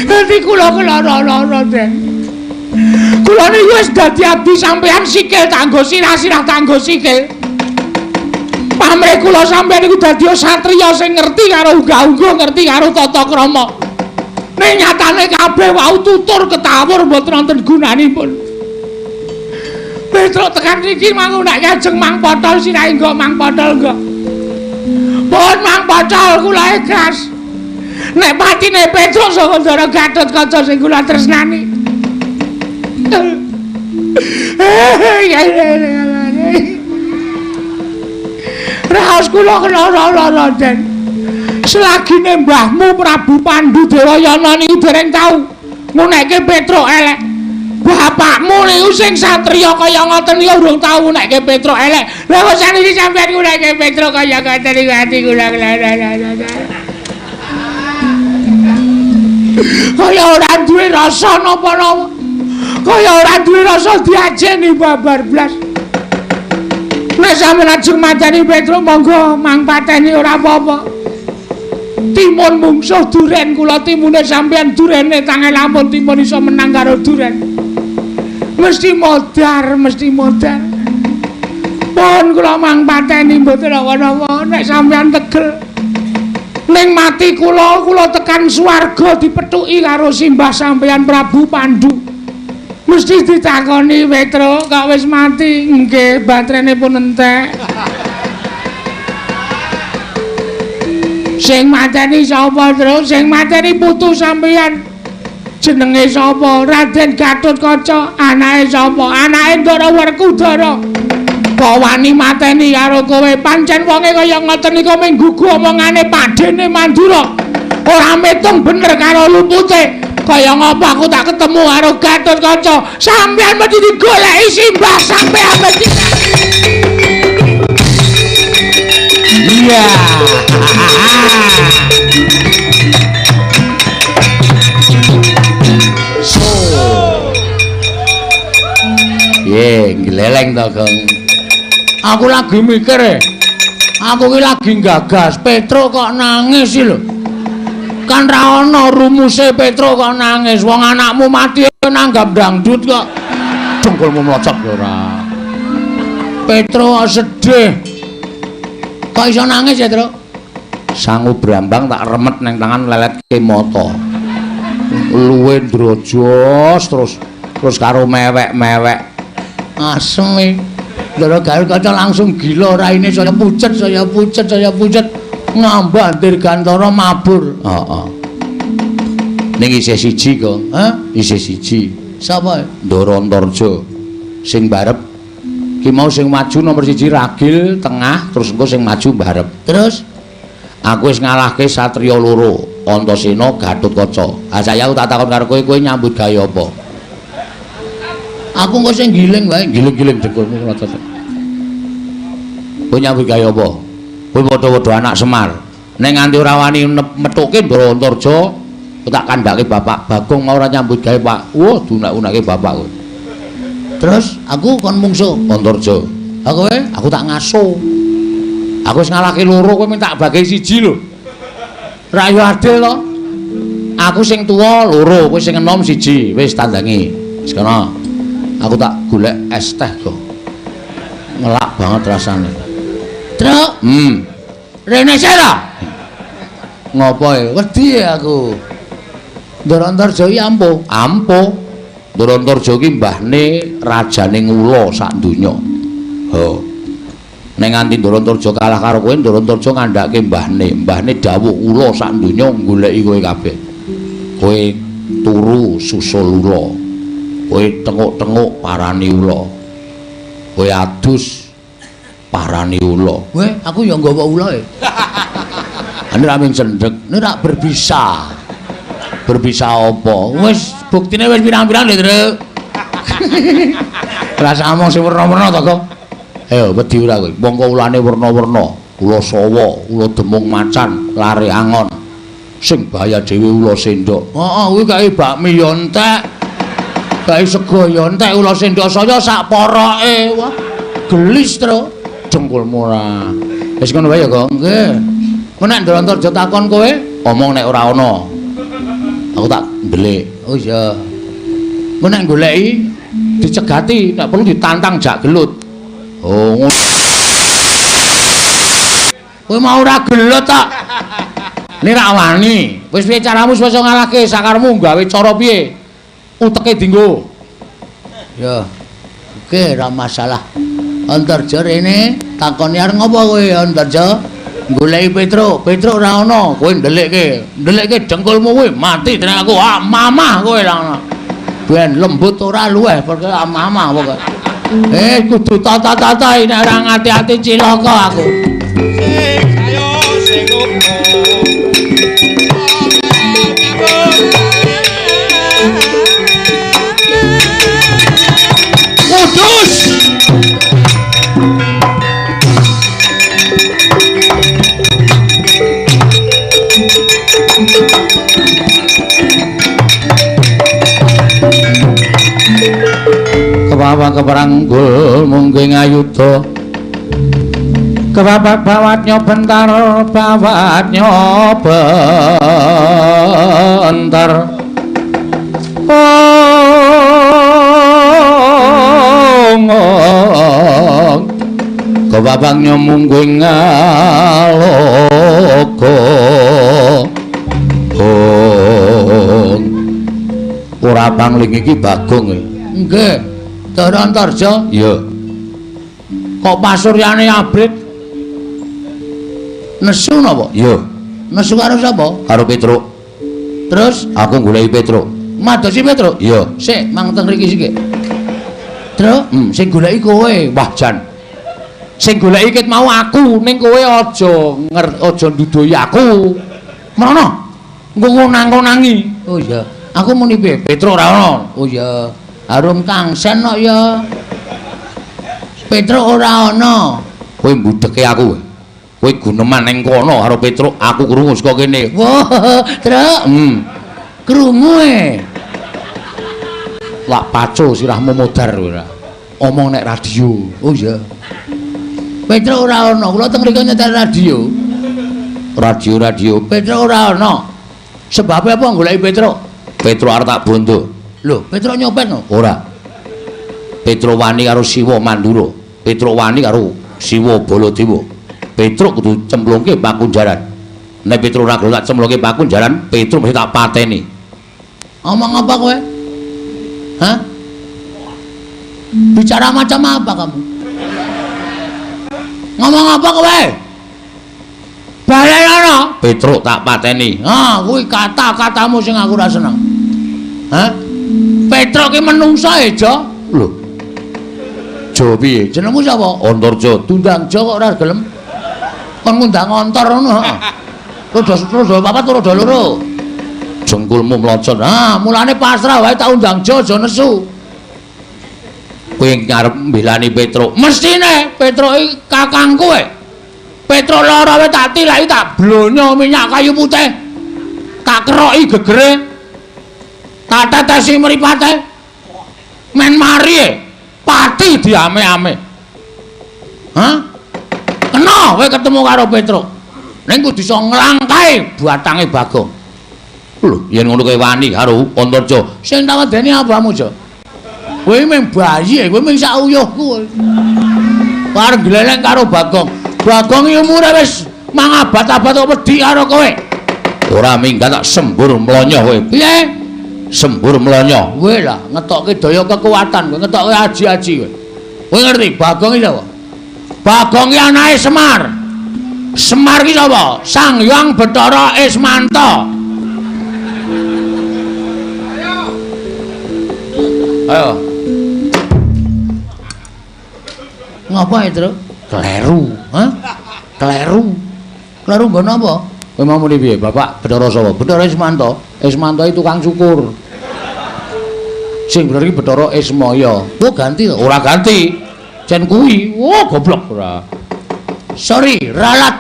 Dadi kula keloro-loro, Den. Kula niku wis dadi abdi sampean sikil tanggo sirah-sirah tanggo sikil. Pamrih kula sampean niku dadi satriya sing ngerti karo unggah-ungguh, ngerti karo tata krama. Ning nyatane kabeh wau tutur ketawur mboten wonten gunanipun. Petruk tekan niki mangunak kajeng Mang Potol sirahe nggo Mang Potol nggo. Pun Mang Potol kula ikhlas. Nek patine Petruk saka Ndara Gatotkaca sing kula tresnani. Raos kula keloro-loro Den. Selagine mbahmu Prabu Pandu Dewayana niku dereng tau ngunekke Petruk elek. Bapakmu niku sing satriya kaya ngoten niku urung tau ngunekke Petruk elek. Lah kok saniki sampeyan ngunekke Petruk kaya ngoten niku ati kula keloro. Kaya ora duwe rasa napa-napa. Kaya ora duwe rasa diajeni babar blas. Nek Nek sampeyan ajeng mateni Petruk monggo mang pateni ora apa-apa. Timun mungsuh duren kula timune sampeyan durene tangel lamun timun iso menang karo duren. Mesti modar, mesti modar. Pun kula mang pateni mboten napa-napa nek sampeyan tegel. Ning mati kula, kula tekan swarga dipethuki karo simbah sampeyan Prabu Pandu. Mesti ditakoni Petruk kok wis mati. Nggih, baterene pun entek. Sing mateni sapa, Truk? Sing mateni putu sampeyan. Jenenge sapa? Raden Gatotkaca. Anake sapa? Anake Ndara Werkudara. Kok wani mateni karo kowe? Pancen wonge kaya ngoten niku mung gugu omongane padene Mandura. Ora metung bener karo lupute. Kaya ngapa aku tak ketemu karo Gatotkaca. Sampeyan mesti digoleki simbah sampeyan mesti. Iya. So. Ye, gleleng to, Gong. Aku lagi mikir e. Aku ki lagi gagas Petruk kok nangis iki lho. Kan ra ana rumuse Petruk kok nangis. Wong anakmu mati nanggap dangdut kok. Dengkulmu mlocot ya ora. Petruk sedih. Kok iso nangis ya, Truk? Sangu brambang tak remet nang tangan leletke mata. Luwe ndrojos terus karo mewek-mewek. Asem iki. Ndara Gatotkaca langsung gila raine saya pucet, saya pucet, saya pucet. Ngambah Dirgantara mabur. Heeh. Ning isih siji kok. Hah? Isih siji. Sapa? Ndara Antarja. Sing barep ki mau sing maju nomor siji Ragil tengah, terus engko sing maju barep. Terus aku wis ngalahke satriya loro, Antasena, Gatotkaca. Ha saya aku tak takon karo kowe, kowe nyambut gawe apa? Aku engko sing giling wae, giling-giling dengkulmu rata. Kowe nyambut gawe apa? Kowe padha-padha anak Semar. Nek nganti ora wani methuke Ndara Antarja, tak kandhake bapak Bagong mau ora nyambut gawe, Pak. Wah, dunak-unake bapak kowe. Terus aku kon mungsuh Antarja. Ha kowe? Aku tak ngaso. Aku wis ngalahke loro, kowe minta bagi siji lho. Ra yo adil to. Aku sing tuwa loro, kowe sing enom siji. Wis tandangi. Wis kono. Aku tak golek es teh kok. Ngelak banget rasane. Truk. Rene sira. Ngopo e? Wedi aku. Ndara Antarja iki ampuh. Ampuh. Ndara Antarja iki mbahne rajane ngula sak donya. Ha. Nek nganti Ndara Antarja kalah karo kowe, Ndara Antarja ngandhake mbahne. Mbahne dawuh ula sak donya goleki kowe kabeh. Kowe turu susul ula. Kowe tenguk-tenguk parani ula. Kowe adus parani ula. Kowe aku ya nggawa ula e. Ane ra mung cendhek, nek ra berbisa. Berbisa apa? Wis buktine wis pirang-pirang lho, Truk. Rasa omong sing werna-werna to, Kong. Ayo wedi ora kowe. Mongko ulane werna-werna, ula sawa, ula demung macan, lare angon. Sing bahaya dhewe ula sendok. Heeh, kuwi kae bakmi ya entek. Kae sego ya entek, ula sendok saya sak poroke. Wah, gelis, Truk. Dengkulmu ora. Wis ngono wae ya, Kong. Nggih. Engko nek Ndara Antarja takon kowe, omong nek ora ana. Aku tak ndelik. Oh iya. Engko nek goleki dicegati, nek perlu ditantang jak gelut. Oh ngono. Kowe mau ora gelut tok. Nek ra wani, wis piye caramu supaya ngalahke sakarmu gawe cara piye? Uteke dienggo. Ya. Oke, ora masalah. Antarja rene takoni arep ngopo kowe Antarja? Goleki Petruk, Petruk ora ana, kowe ndelikke. Ndelikke dengkulmu kowe mati tenan aku. Ah, mamah kowe lah ngono. Ben lembut ora luweh perkara mamah pokoke. Eh kudu tata-tata nek ora ngati-ati cilaka aku. Sing ayo sing opo. Kudus. Kepawa keperanggul mungking ayuda Kebabat bawat nyobentar, bawat nyobentar. Oh, kebabang nyomungguing ngalogo. Oh, ora pangling iki Bagong. Nggih, Ndara Antarja. Iya. Kok pasuryane abrit? Nesu napa? Iya. Nesu karo sapa? Karo Petruk. Terus aku goleki Petruk. Madosi Petruk? Iya. Sik, mang teng mriki sik. Truk, sing goleki kowe. Wah, jan. Sing goleki ket mau aku, ning kowe aja aja nduduhi aku. Mrono. Engko ngonang-ngonangi. Oh iya. Aku muni piye? Petruk ora ono. Oh iya. Harum kangsen kok ya. Petruk ora ono. Kowe mbudeke aku. Kowe guneman ning kono karo Petruk, aku krungu saka kene. Wah, Truk. Krungu e. Lak paco sirahmu modar ora. Omong nek radio. Oh iya. Petruk ora ono, kula teng mriku nyetel radio. Radio-radio. Petruk ora ono. Sebabe apa goleki Petruk? Petruk arep tak bondo. Lho, Petruk nyopet no? Ora. Petruk wani karo Siwa Mandura. Petruk wani karo Siwa Baladewa. Petruk kudu cemplungke pakunjaran. Nek Petruk ora gelem tak cemplungke pakunjaran, Petruk mesti tak pateni. Omong apa kowe? Hah? Bicara macam apa kamu? Ngomong apa kowe? Balenono. Petruk tak pateni. Ah, kuwi kata-katamu sing aku ora seneng. Hah? Petruk ki menungsa e, Jo. Lho. Jo piye? Jenengmu sapa? Antarja. Diundang Jo kok ora gelem. Kon ngundang ontor ngono, heeh. Roda papat roda loro. Jengkulmu mlocot. Ah, mulane pasrah wae tak undang Jo, aja nesu. Kowe ngarep mbelani Petruk. Mestine Petruk iki kakangku e. Petruk lara wae tak tilaki tak blonyo minyak kayu putih. Tak keroki gegere. Tak tetesi mripate. Men mari e. Pati diame-ame. Hah? Kena kowe ketemu karo Petruk. Ning kudu iso nglangkahi batange Bagong. Lho, yen ngono kowe wani karo Antarja. Sing tak wedeni apamu, Jo? Kowe mung bayi, kowe mung sak uyuhku. Arep gleleng karo Bagong. Bagong iki umure wis mangabad-abad kok wedi karo kowe. Ora minggat tak sembur mlonyoh kowe. Piye? Sembur mlonyoh. Kowe lah ngetokke daya kekuatan, kowe ngetokke aji-aji kowe. Kowe ngerti Bagong iki sapa? Bagong iki anake Semar. Semar iki sapa? Sang Hyang Bathara Ismanta. Ayo. Ngapa itu? Kleru, hah? Kleru. Kleru nggon apa? Kowe mau muni piye? Bapak Bathara sapa? Bathara Ismanta. Ismanta iki tukang cukur. Sing bener iki Bathara Ismaya. Oh, ganti to? Ora ganti. Jen kuwi. Oh, goblok ora. Sorry, ralat.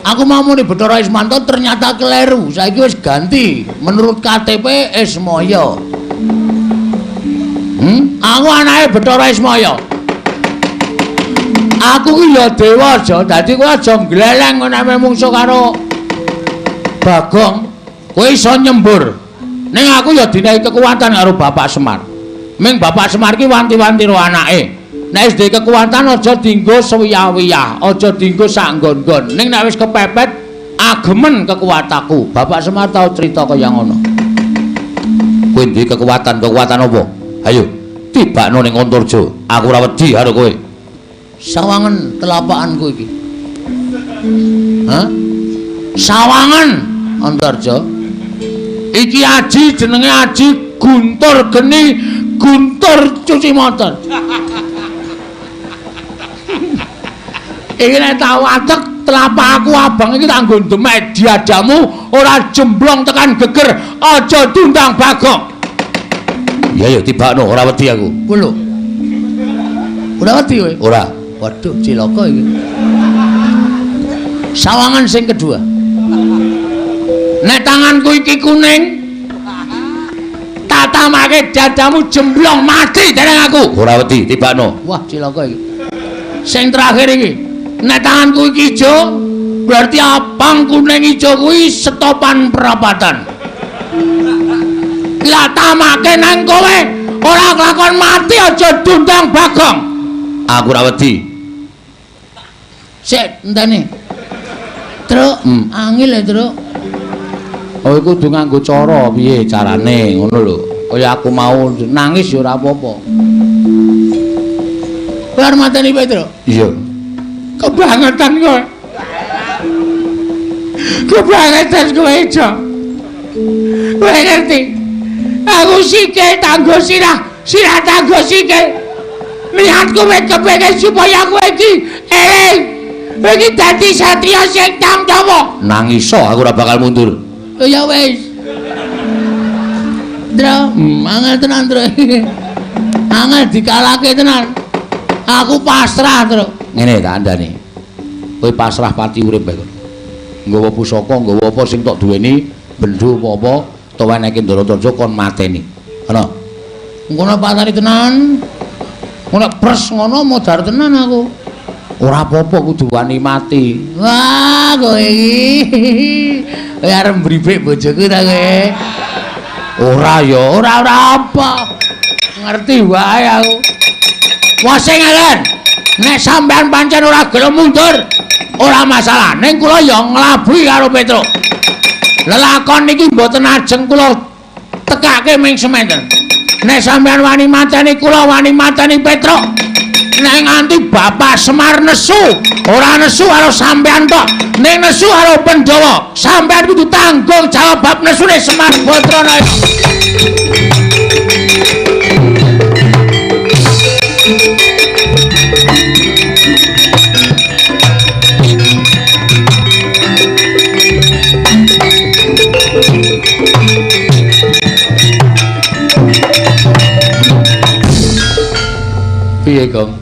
Aku mau muni Bathara Ismanta ternyata kleru. Saiki wis ganti. Menurut KTP Ismaya. Aku anake Bathara Ismaya. Aku ki ya dewa aja, dadi kowe aja ngleleng ngono mungsuh karo Bagong. Kowe iso nyembur. Ning aku ya dinehi kekuatan karo Bapak Semar. Ming Bapak Semar ki wanti-wanti ro anake. Nek wis duwe kekuatan aja dienggo suwiyah-wiyah, aja dienggo sak nggon-nggon. Ning nek wis kepepet agemen kekuatanku. Bapak Semar tau crita kaya ngono. Kowe duwe kekuatan, kekuatan apa? Ayo, tibakno ning Antarja. Aku ora wedi karo kowe. Sawangen telapakanku iki. Hah? Sawangen Antarja. Iki aji jenenge aji Guntur Geni, Guntur cuci motor. Iki nek tau atek telapakku abang iki tak nggo demek diadamu ora jemblong tekan geger, aja diundang Bagong. Ya ya tibakno, ora wedi aku. Kuwi lho. Ora wedi kowe? Ora. Waduh, cilaka iki. Sawangan sing kedua. Nek tanganku iki kuning, tak tamake dadamu jemblong mati dereng aku. Ora wedi, tibakno. Wah, cilaka iki. Sing terakhir iki. Nek tanganku iki ijo, berarti abang kuning ijo kuwi setopan perapatan. Lah tamake nang kowe, ora kelakon mati aja dundang Bagong. Aku ora wedi. Sik, enteni. Truk, angel ya, Truk. Oh, iku kudu nganggo cara piye carane ngono lho. Kaya aku mau nangis ya ora apa-apa. Kowe arep mateni Petruk? Iya. Kebangetan kowe. Kebangetan kowe, Jo. Kowe ngerti? Aku sikil tanggo sirah, sirah tanggo sikil. Niatku kowe kepengin supaya kowe iki eling. Kowe iki dadi satriya sing tamtawa. Nang iso aku ora bakal mundur. Oh ya wis. Dra, angel tenan, Tru. Angel dikalahke tenan. Aku pasrah, Tru. Ngene tak andani. Kowe pasrah pati urip bae kono. Nggawa pusaka, nggawa apa sing tok duweni, bendho apa-apa, to weneke Ndaratarja kon mateni. Ngono. Ngono patani tenan. Ngono pres ngono modar tenan aku. Ora apa-apa kudu wani mati. Wah, kowe iki. Kowe arep mbribik bojoku ta kowe? Ora ya, ora ora apa. Ngerti wae aku. Wah sing ngelen. Nek sampean pancen ora gelem mundur, ora masalah. Ning kula ya nglabuhi karo Petruk. Lelakon niki mboten ajeng kula tekake ming sementen. Nek sampean wani mateni kula wani mateni Petruk. Nek nganti Bapak Semar nesu, ora nesu karo sampean tok, ning nesu karo Pandhawa. Sampean kudu tanggung jawab bab nesune Semar Batrana. Piye, Gong?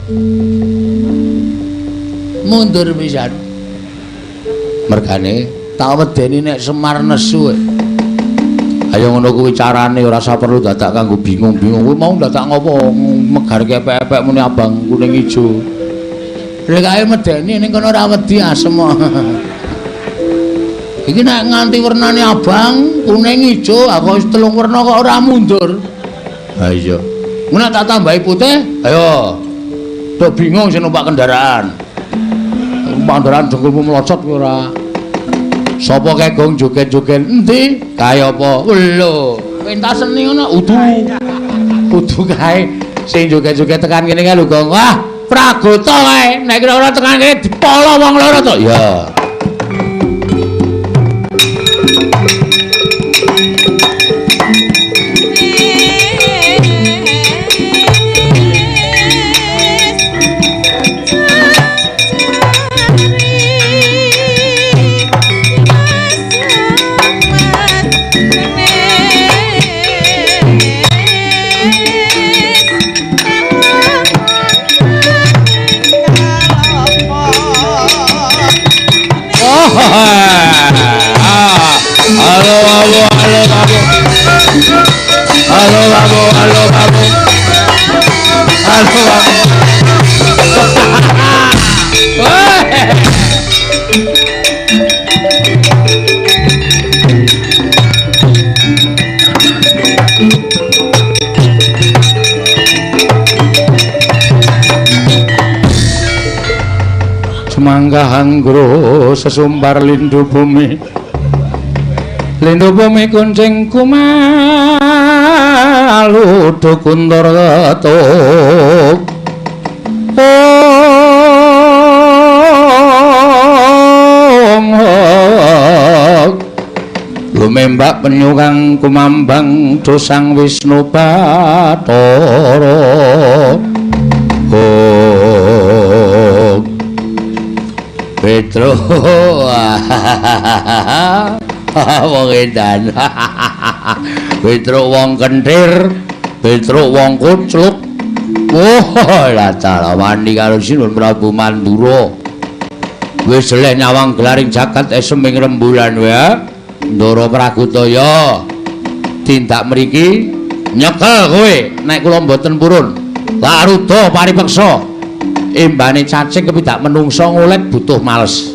Mundur pisan. Mergane tak wedeni nek Semar nesu. Ayo ngono kuwi carane ora usah perlu dadak kanggo bingung-bingung. Kuwi mau dadak ngopo megarke epek-epek muni abang kuning ijo. Lha kae medeni ning kono ora wedi asem. Iki nek nganti wernane abang, kuning, ijo, aku wis telung werna kok ora mundur. Ha iya. Ngono tak tambahi putih, ayo. Do bingung sing numpak kendaraan. Numpak kendaraan dengkulmu melocot kowe ora. Sapa kae gong joget-joget endi? Kae apa? Lho, pentas seni ngono udu. Udu kae sing joget-joget tekan kene kae lho, Gong. Wah, pragota kae. Nek kira-kira tekan kene dipolo wong loro to. Ya. Halo halo halo babu. Halo babu, halo babu. Halo babu. Semangga hanggro sesumbar lindu bumi. Lindu bumi kuncing kumalu dukuntur ketuk. Om hok. Lumembak penyu kang kumambang dosang Wisnu Bathara. Hok. Petro. Wong edan. Petruk wong kenthir, Petruk wong kucluk. Wah, lah wani karo Sinuwun Prabu Mandura. Wis jeleh nyawang gelaring jagat esem ing rembulan wae. Ndara Pragutaya tindak mriki nyekel kowe nek kula mboten purun. Laruda paripeksa. Embane cacing kepidak menungso ngolet butuh males.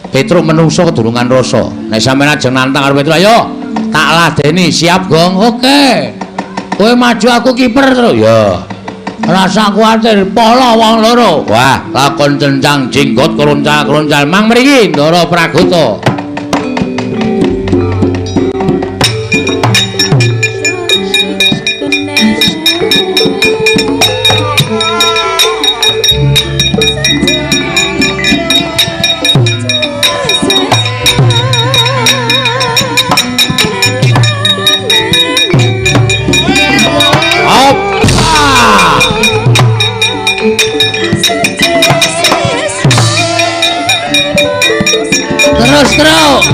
Petruk menungso kedurungan rasa. Nek sampeyan ajeng nantang karo Petruk, ayo tak ladeni, siap gong. Oke. Kowe maju aku kiper terus. Ya. Rasa kuwatir polo wong loro. Wah, lakon cencang jenggot kroncal-kroncal mang mriki Ndara Pragota. Terus terus.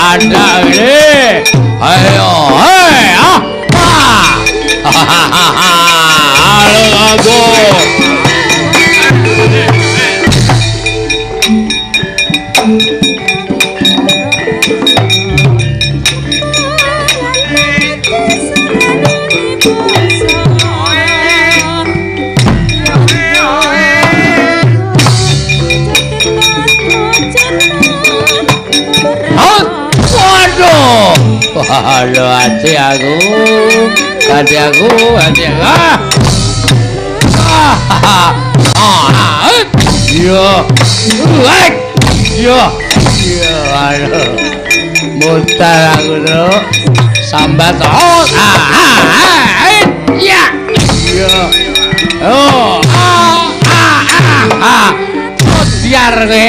Canda ini, ayo, hei, ah, ah, halo aku. Waduh, hati aku, hati aku, hati aku. Ah, ah, ah, iya, like, iya, iya, aduh, mutar aku tuh, sambat, oh, ah, ah, iya, iya, oh, ah, ah, ah, ah, biar gue.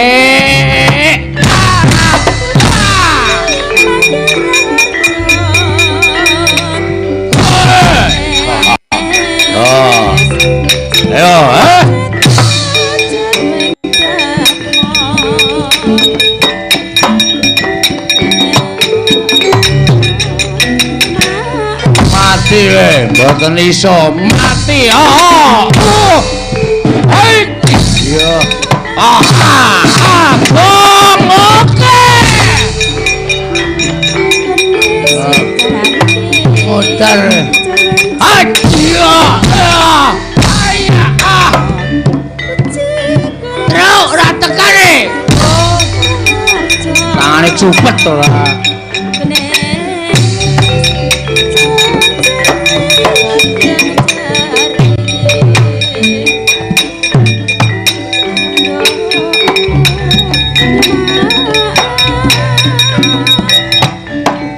Ayo, eh? Mati we, mboten iso mati. Oh. Oh. Hei. Iya. Ah, ah, bong, oke. Muter. Ah, iya. Tangane cupet to lah.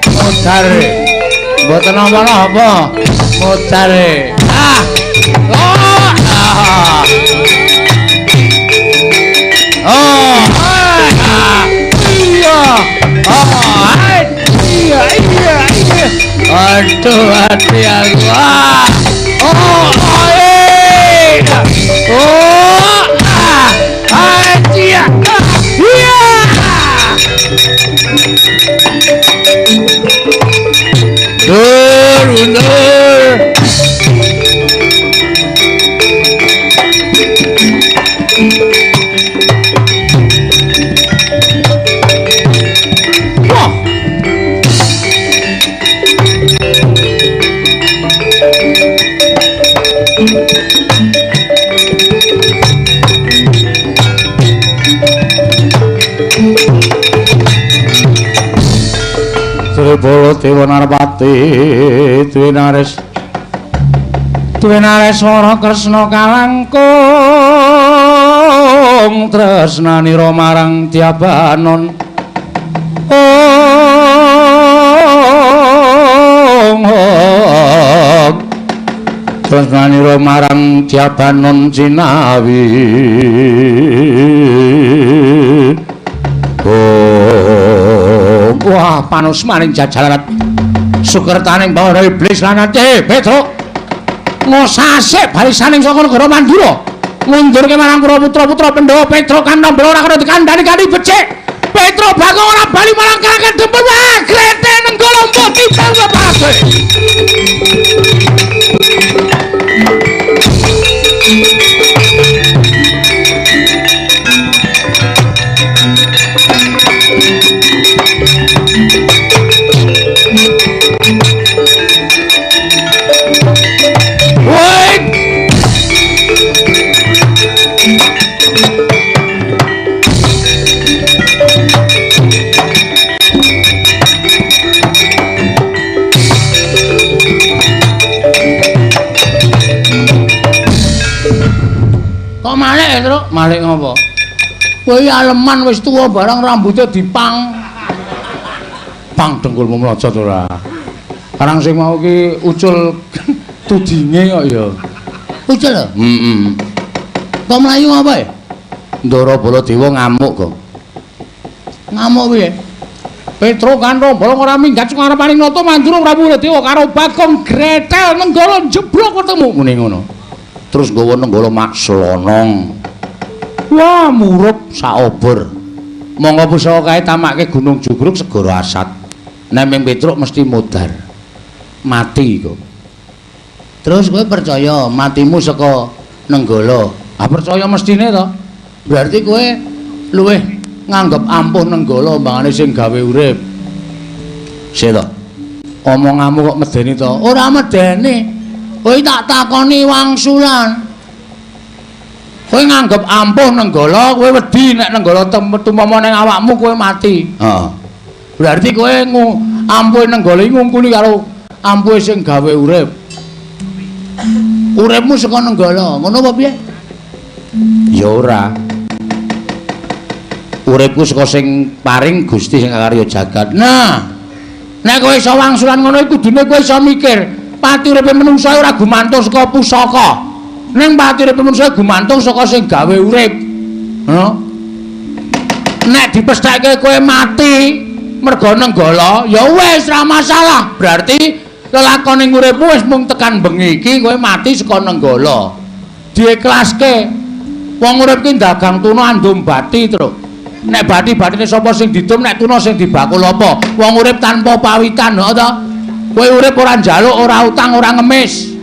Mudare. Mboten napa-napa. Mudare. Ah. Oh. Ah. Oh. Ah. Iya. Oh, iya, iya, iya. Aduh, hati aku. Ah. Oh, eh. Oh, ah. Ah, iya. Iya. Dur, undur. Sri Dewa Narpati Dwinares Dwinareswara Kresna kalangkung tresnanira marang Tyabanon. Ong tresnanira marang Tyabanon cinawi. Oh, wah panusmaning jajaran sukertaning bawana iblis lan ati Petruk. Ngosase barisaning saka negara Mandura. Ngundurke marang para putra-putra Pandhawa Petruk Kandhambala ora kena dikandhani kanthi becik. Petruk Bagong ora bali marang Karang Dempel. Wah, grete Nenggala mbok timbang lepase. Woi. Kok malik ya, Truk? Malik ngopo? Kowe aleman wis tuwa barang rambutnya dipang. Pang dengkulmu mlojot ora. Karang sing mau ki ucul tudinge kok ya. Ucul lho? Heeh. Kok mlayu apa ya? Ndara Baladewa ngamuk kok. Ngamuk piye? Petruk Kandhambala ora minggat sing arepaning nata Mandura Prabu Baladewa karo Bagong Gretel Nenggala jeblok ketemu muni ngono. Terus nggawa Nenggala mak slonong. Wah, murup saobor. Monggo pusaka kae tamake Gunung Jugruk segara Asat. Nek ming Petruk mesti modar. Mati kok. Terus kowe percaya matimu saka Nenggala? Ah percaya mestine to. Berarti kowe luwih nganggep ampuh Nenggala mbangane sing gawe urip. Sik to. Omonganmu kok medeni to? Ora medeni. Kowe tak takoni wangsulan. Kowe nganggep ampuh Nenggala, kowe wedi nek Nenggala tumama ning awakmu kowe mati. Heeh. Berarti kowe ampuhe Nenggala iki ngungkuli karo ampuhe sing gawe urip. Uripmu saka Nenggala, ngono apa piye? Ya ora. Uripku saka sing paring Gusti sing karya jagat. Nah, nek kowe iso wangsulan ngono iku kudune kowe iso mikir. Pati uripe menungsa ora gumantung saka pusaka. Ning pati uripe menungsa gumantung saka sing gawe urip. Ngono. Nek dipestheke kowe mati merga Nenggala, ya wis ora masalah. Berarti lelakone uripmu wis mung tekan bengi iki kowe mati saka Nenggala. Diikhlaske. Wong urip ki dagang tuna andum bati, Truk. Nek bati-batine sapa sing didum, nek tuna sing dibakul apa? Wong urip tanpa pawitan, heeh to? Kowe urip ora njaluk, ora utang, ora ngemis.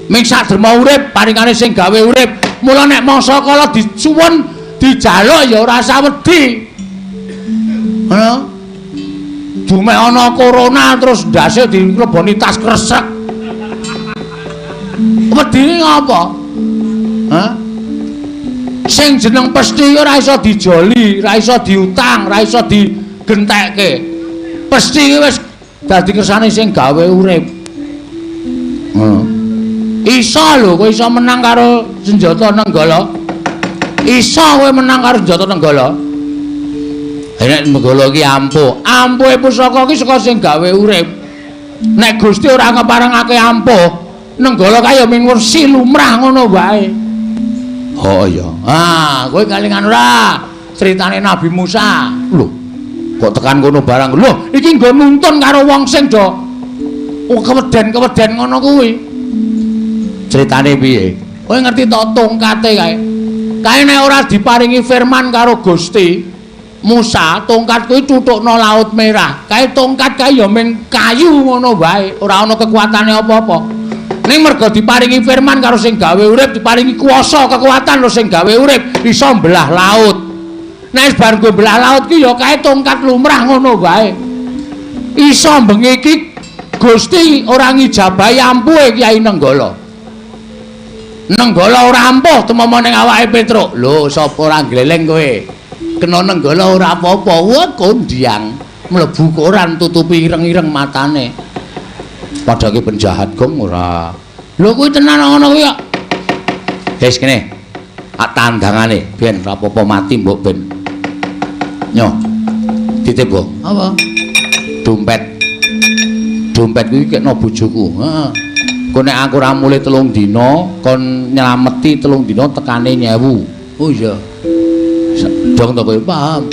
Ming saderma urip, paringane sing gawe urip. Mula nek mangsa kala disuwun dijaluk ya ora usah wedi. Ngono. Dumeh ana corona terus ndase dileboni tas kresek. Wedine ngapa? Hah? Sing jeneng pesti ora iso dijoli, ora iso diutang, ora iso digentekke. Pesti wis dadi kersane sing gawe urip. Ngono. Iso lho kowe iso menang karo senjata Nenggala. Iso kowe menang karo senjata Nenggala. Nek Nenggala iki ampuh. Ampuhe pusaka iki saka sing gawe urip. Nek Gusti ora ngeparengake ampuh, Nenggala kaya ming wersi lumrah ngono wae. Oh iya. Ah, kowe kalingan ora critane Nabi Musa. Lho, kok tekan kono barang. Lho, iki nggo nuntun karo wong sing do keweden-keweden ngono kuwi. Critane piye? Kowe ngerti to tongkate kae? Kae nek ora diparingi firman karo Gusti Musa, tongkat kuwi tutukno Laut Merah. Kae tongkat kae ya ming kayu ngono wae, ora ana kekuatane apa-apa. Ning mergo diparingi firman karo sing gawe urip, diparingi kuasa kekuatan karo sing gawe urip, iso mbelah laut. Nek bar nggo mbelah laut ki ya kae tongkat lumrah ngono wae. Iso bengi iki Gusti ora ngijabahi ampuhe Kyai Nenggala. Nenggala ora ampuh tumama ning awake Petruk. Lho, sapa ora gleleng kowe? Kena Nenggala ora apa-apa. Wah, kondiang mlebu koran tutupi ireng-ireng matane. Padake penjahat gong ora. Lho kuwi tenan ngono kuwi kok. Wis kene. Tak tandangane ben ora apa-apa mati mbok ben. Nyo. Titip kok. Apa? Dompet. Dompet kuwi kekno bojoku. Heeh. Engko nek aku ora mulih 3 dina, kon nyelameti 3 dina tekane 1000. Oh iya. Dong to kowe paham.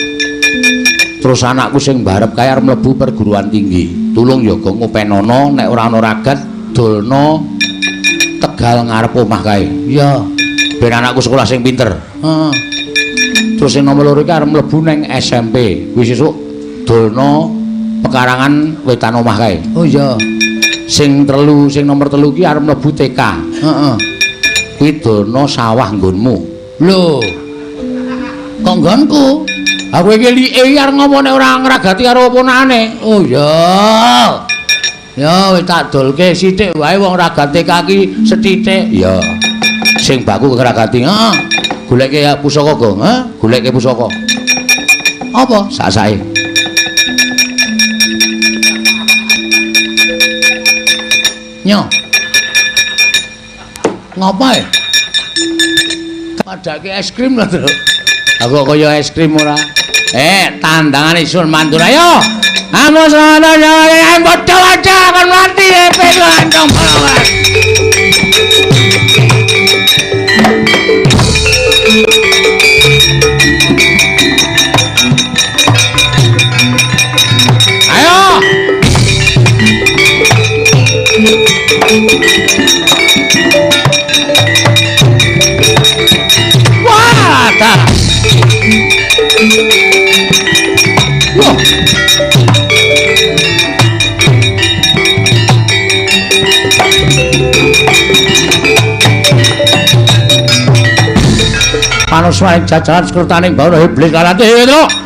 Terus anakku sing barep kae arep mlebu perguruan tinggi. Tulung ya Gong openono nek ora ana ragat dolno Tegal ngarep omah kae. Iya. Ben anakku sekolah sing pinter. Heeh. Terus sing nomor loro iki arep mlebu ning SMP. Kuwi sesuk dolno pekarangan wetan omah kae. Oh iya. Sing telu, sing nomor telu iki arep mlebu TK. Heeh. Kuwi dolno sawah nggonmu. Lho. Kok nggonku? Aku iki like arep ngopo nek ora ngragati karo ponakane. Oh iya. Ya wis tak dolke sithik wae wong ragat TK ki sethithik. Iya. Sing baku ngragati. Heeh. Goleke pusaka, Gong. Heh, goleke pusaka. Apa? Sak-sake. Nyo. Ngopo e? Padake es krim lho, Truk. Aku kok kaya es krim ora. Tandangane Sun Mantur ayo. Amos ana yang bodho aja kon mati pelandong pawan. Ayo. Wah, dah. Wah. Panuswaning jajaran sekretaning bawana iblis kalante lho.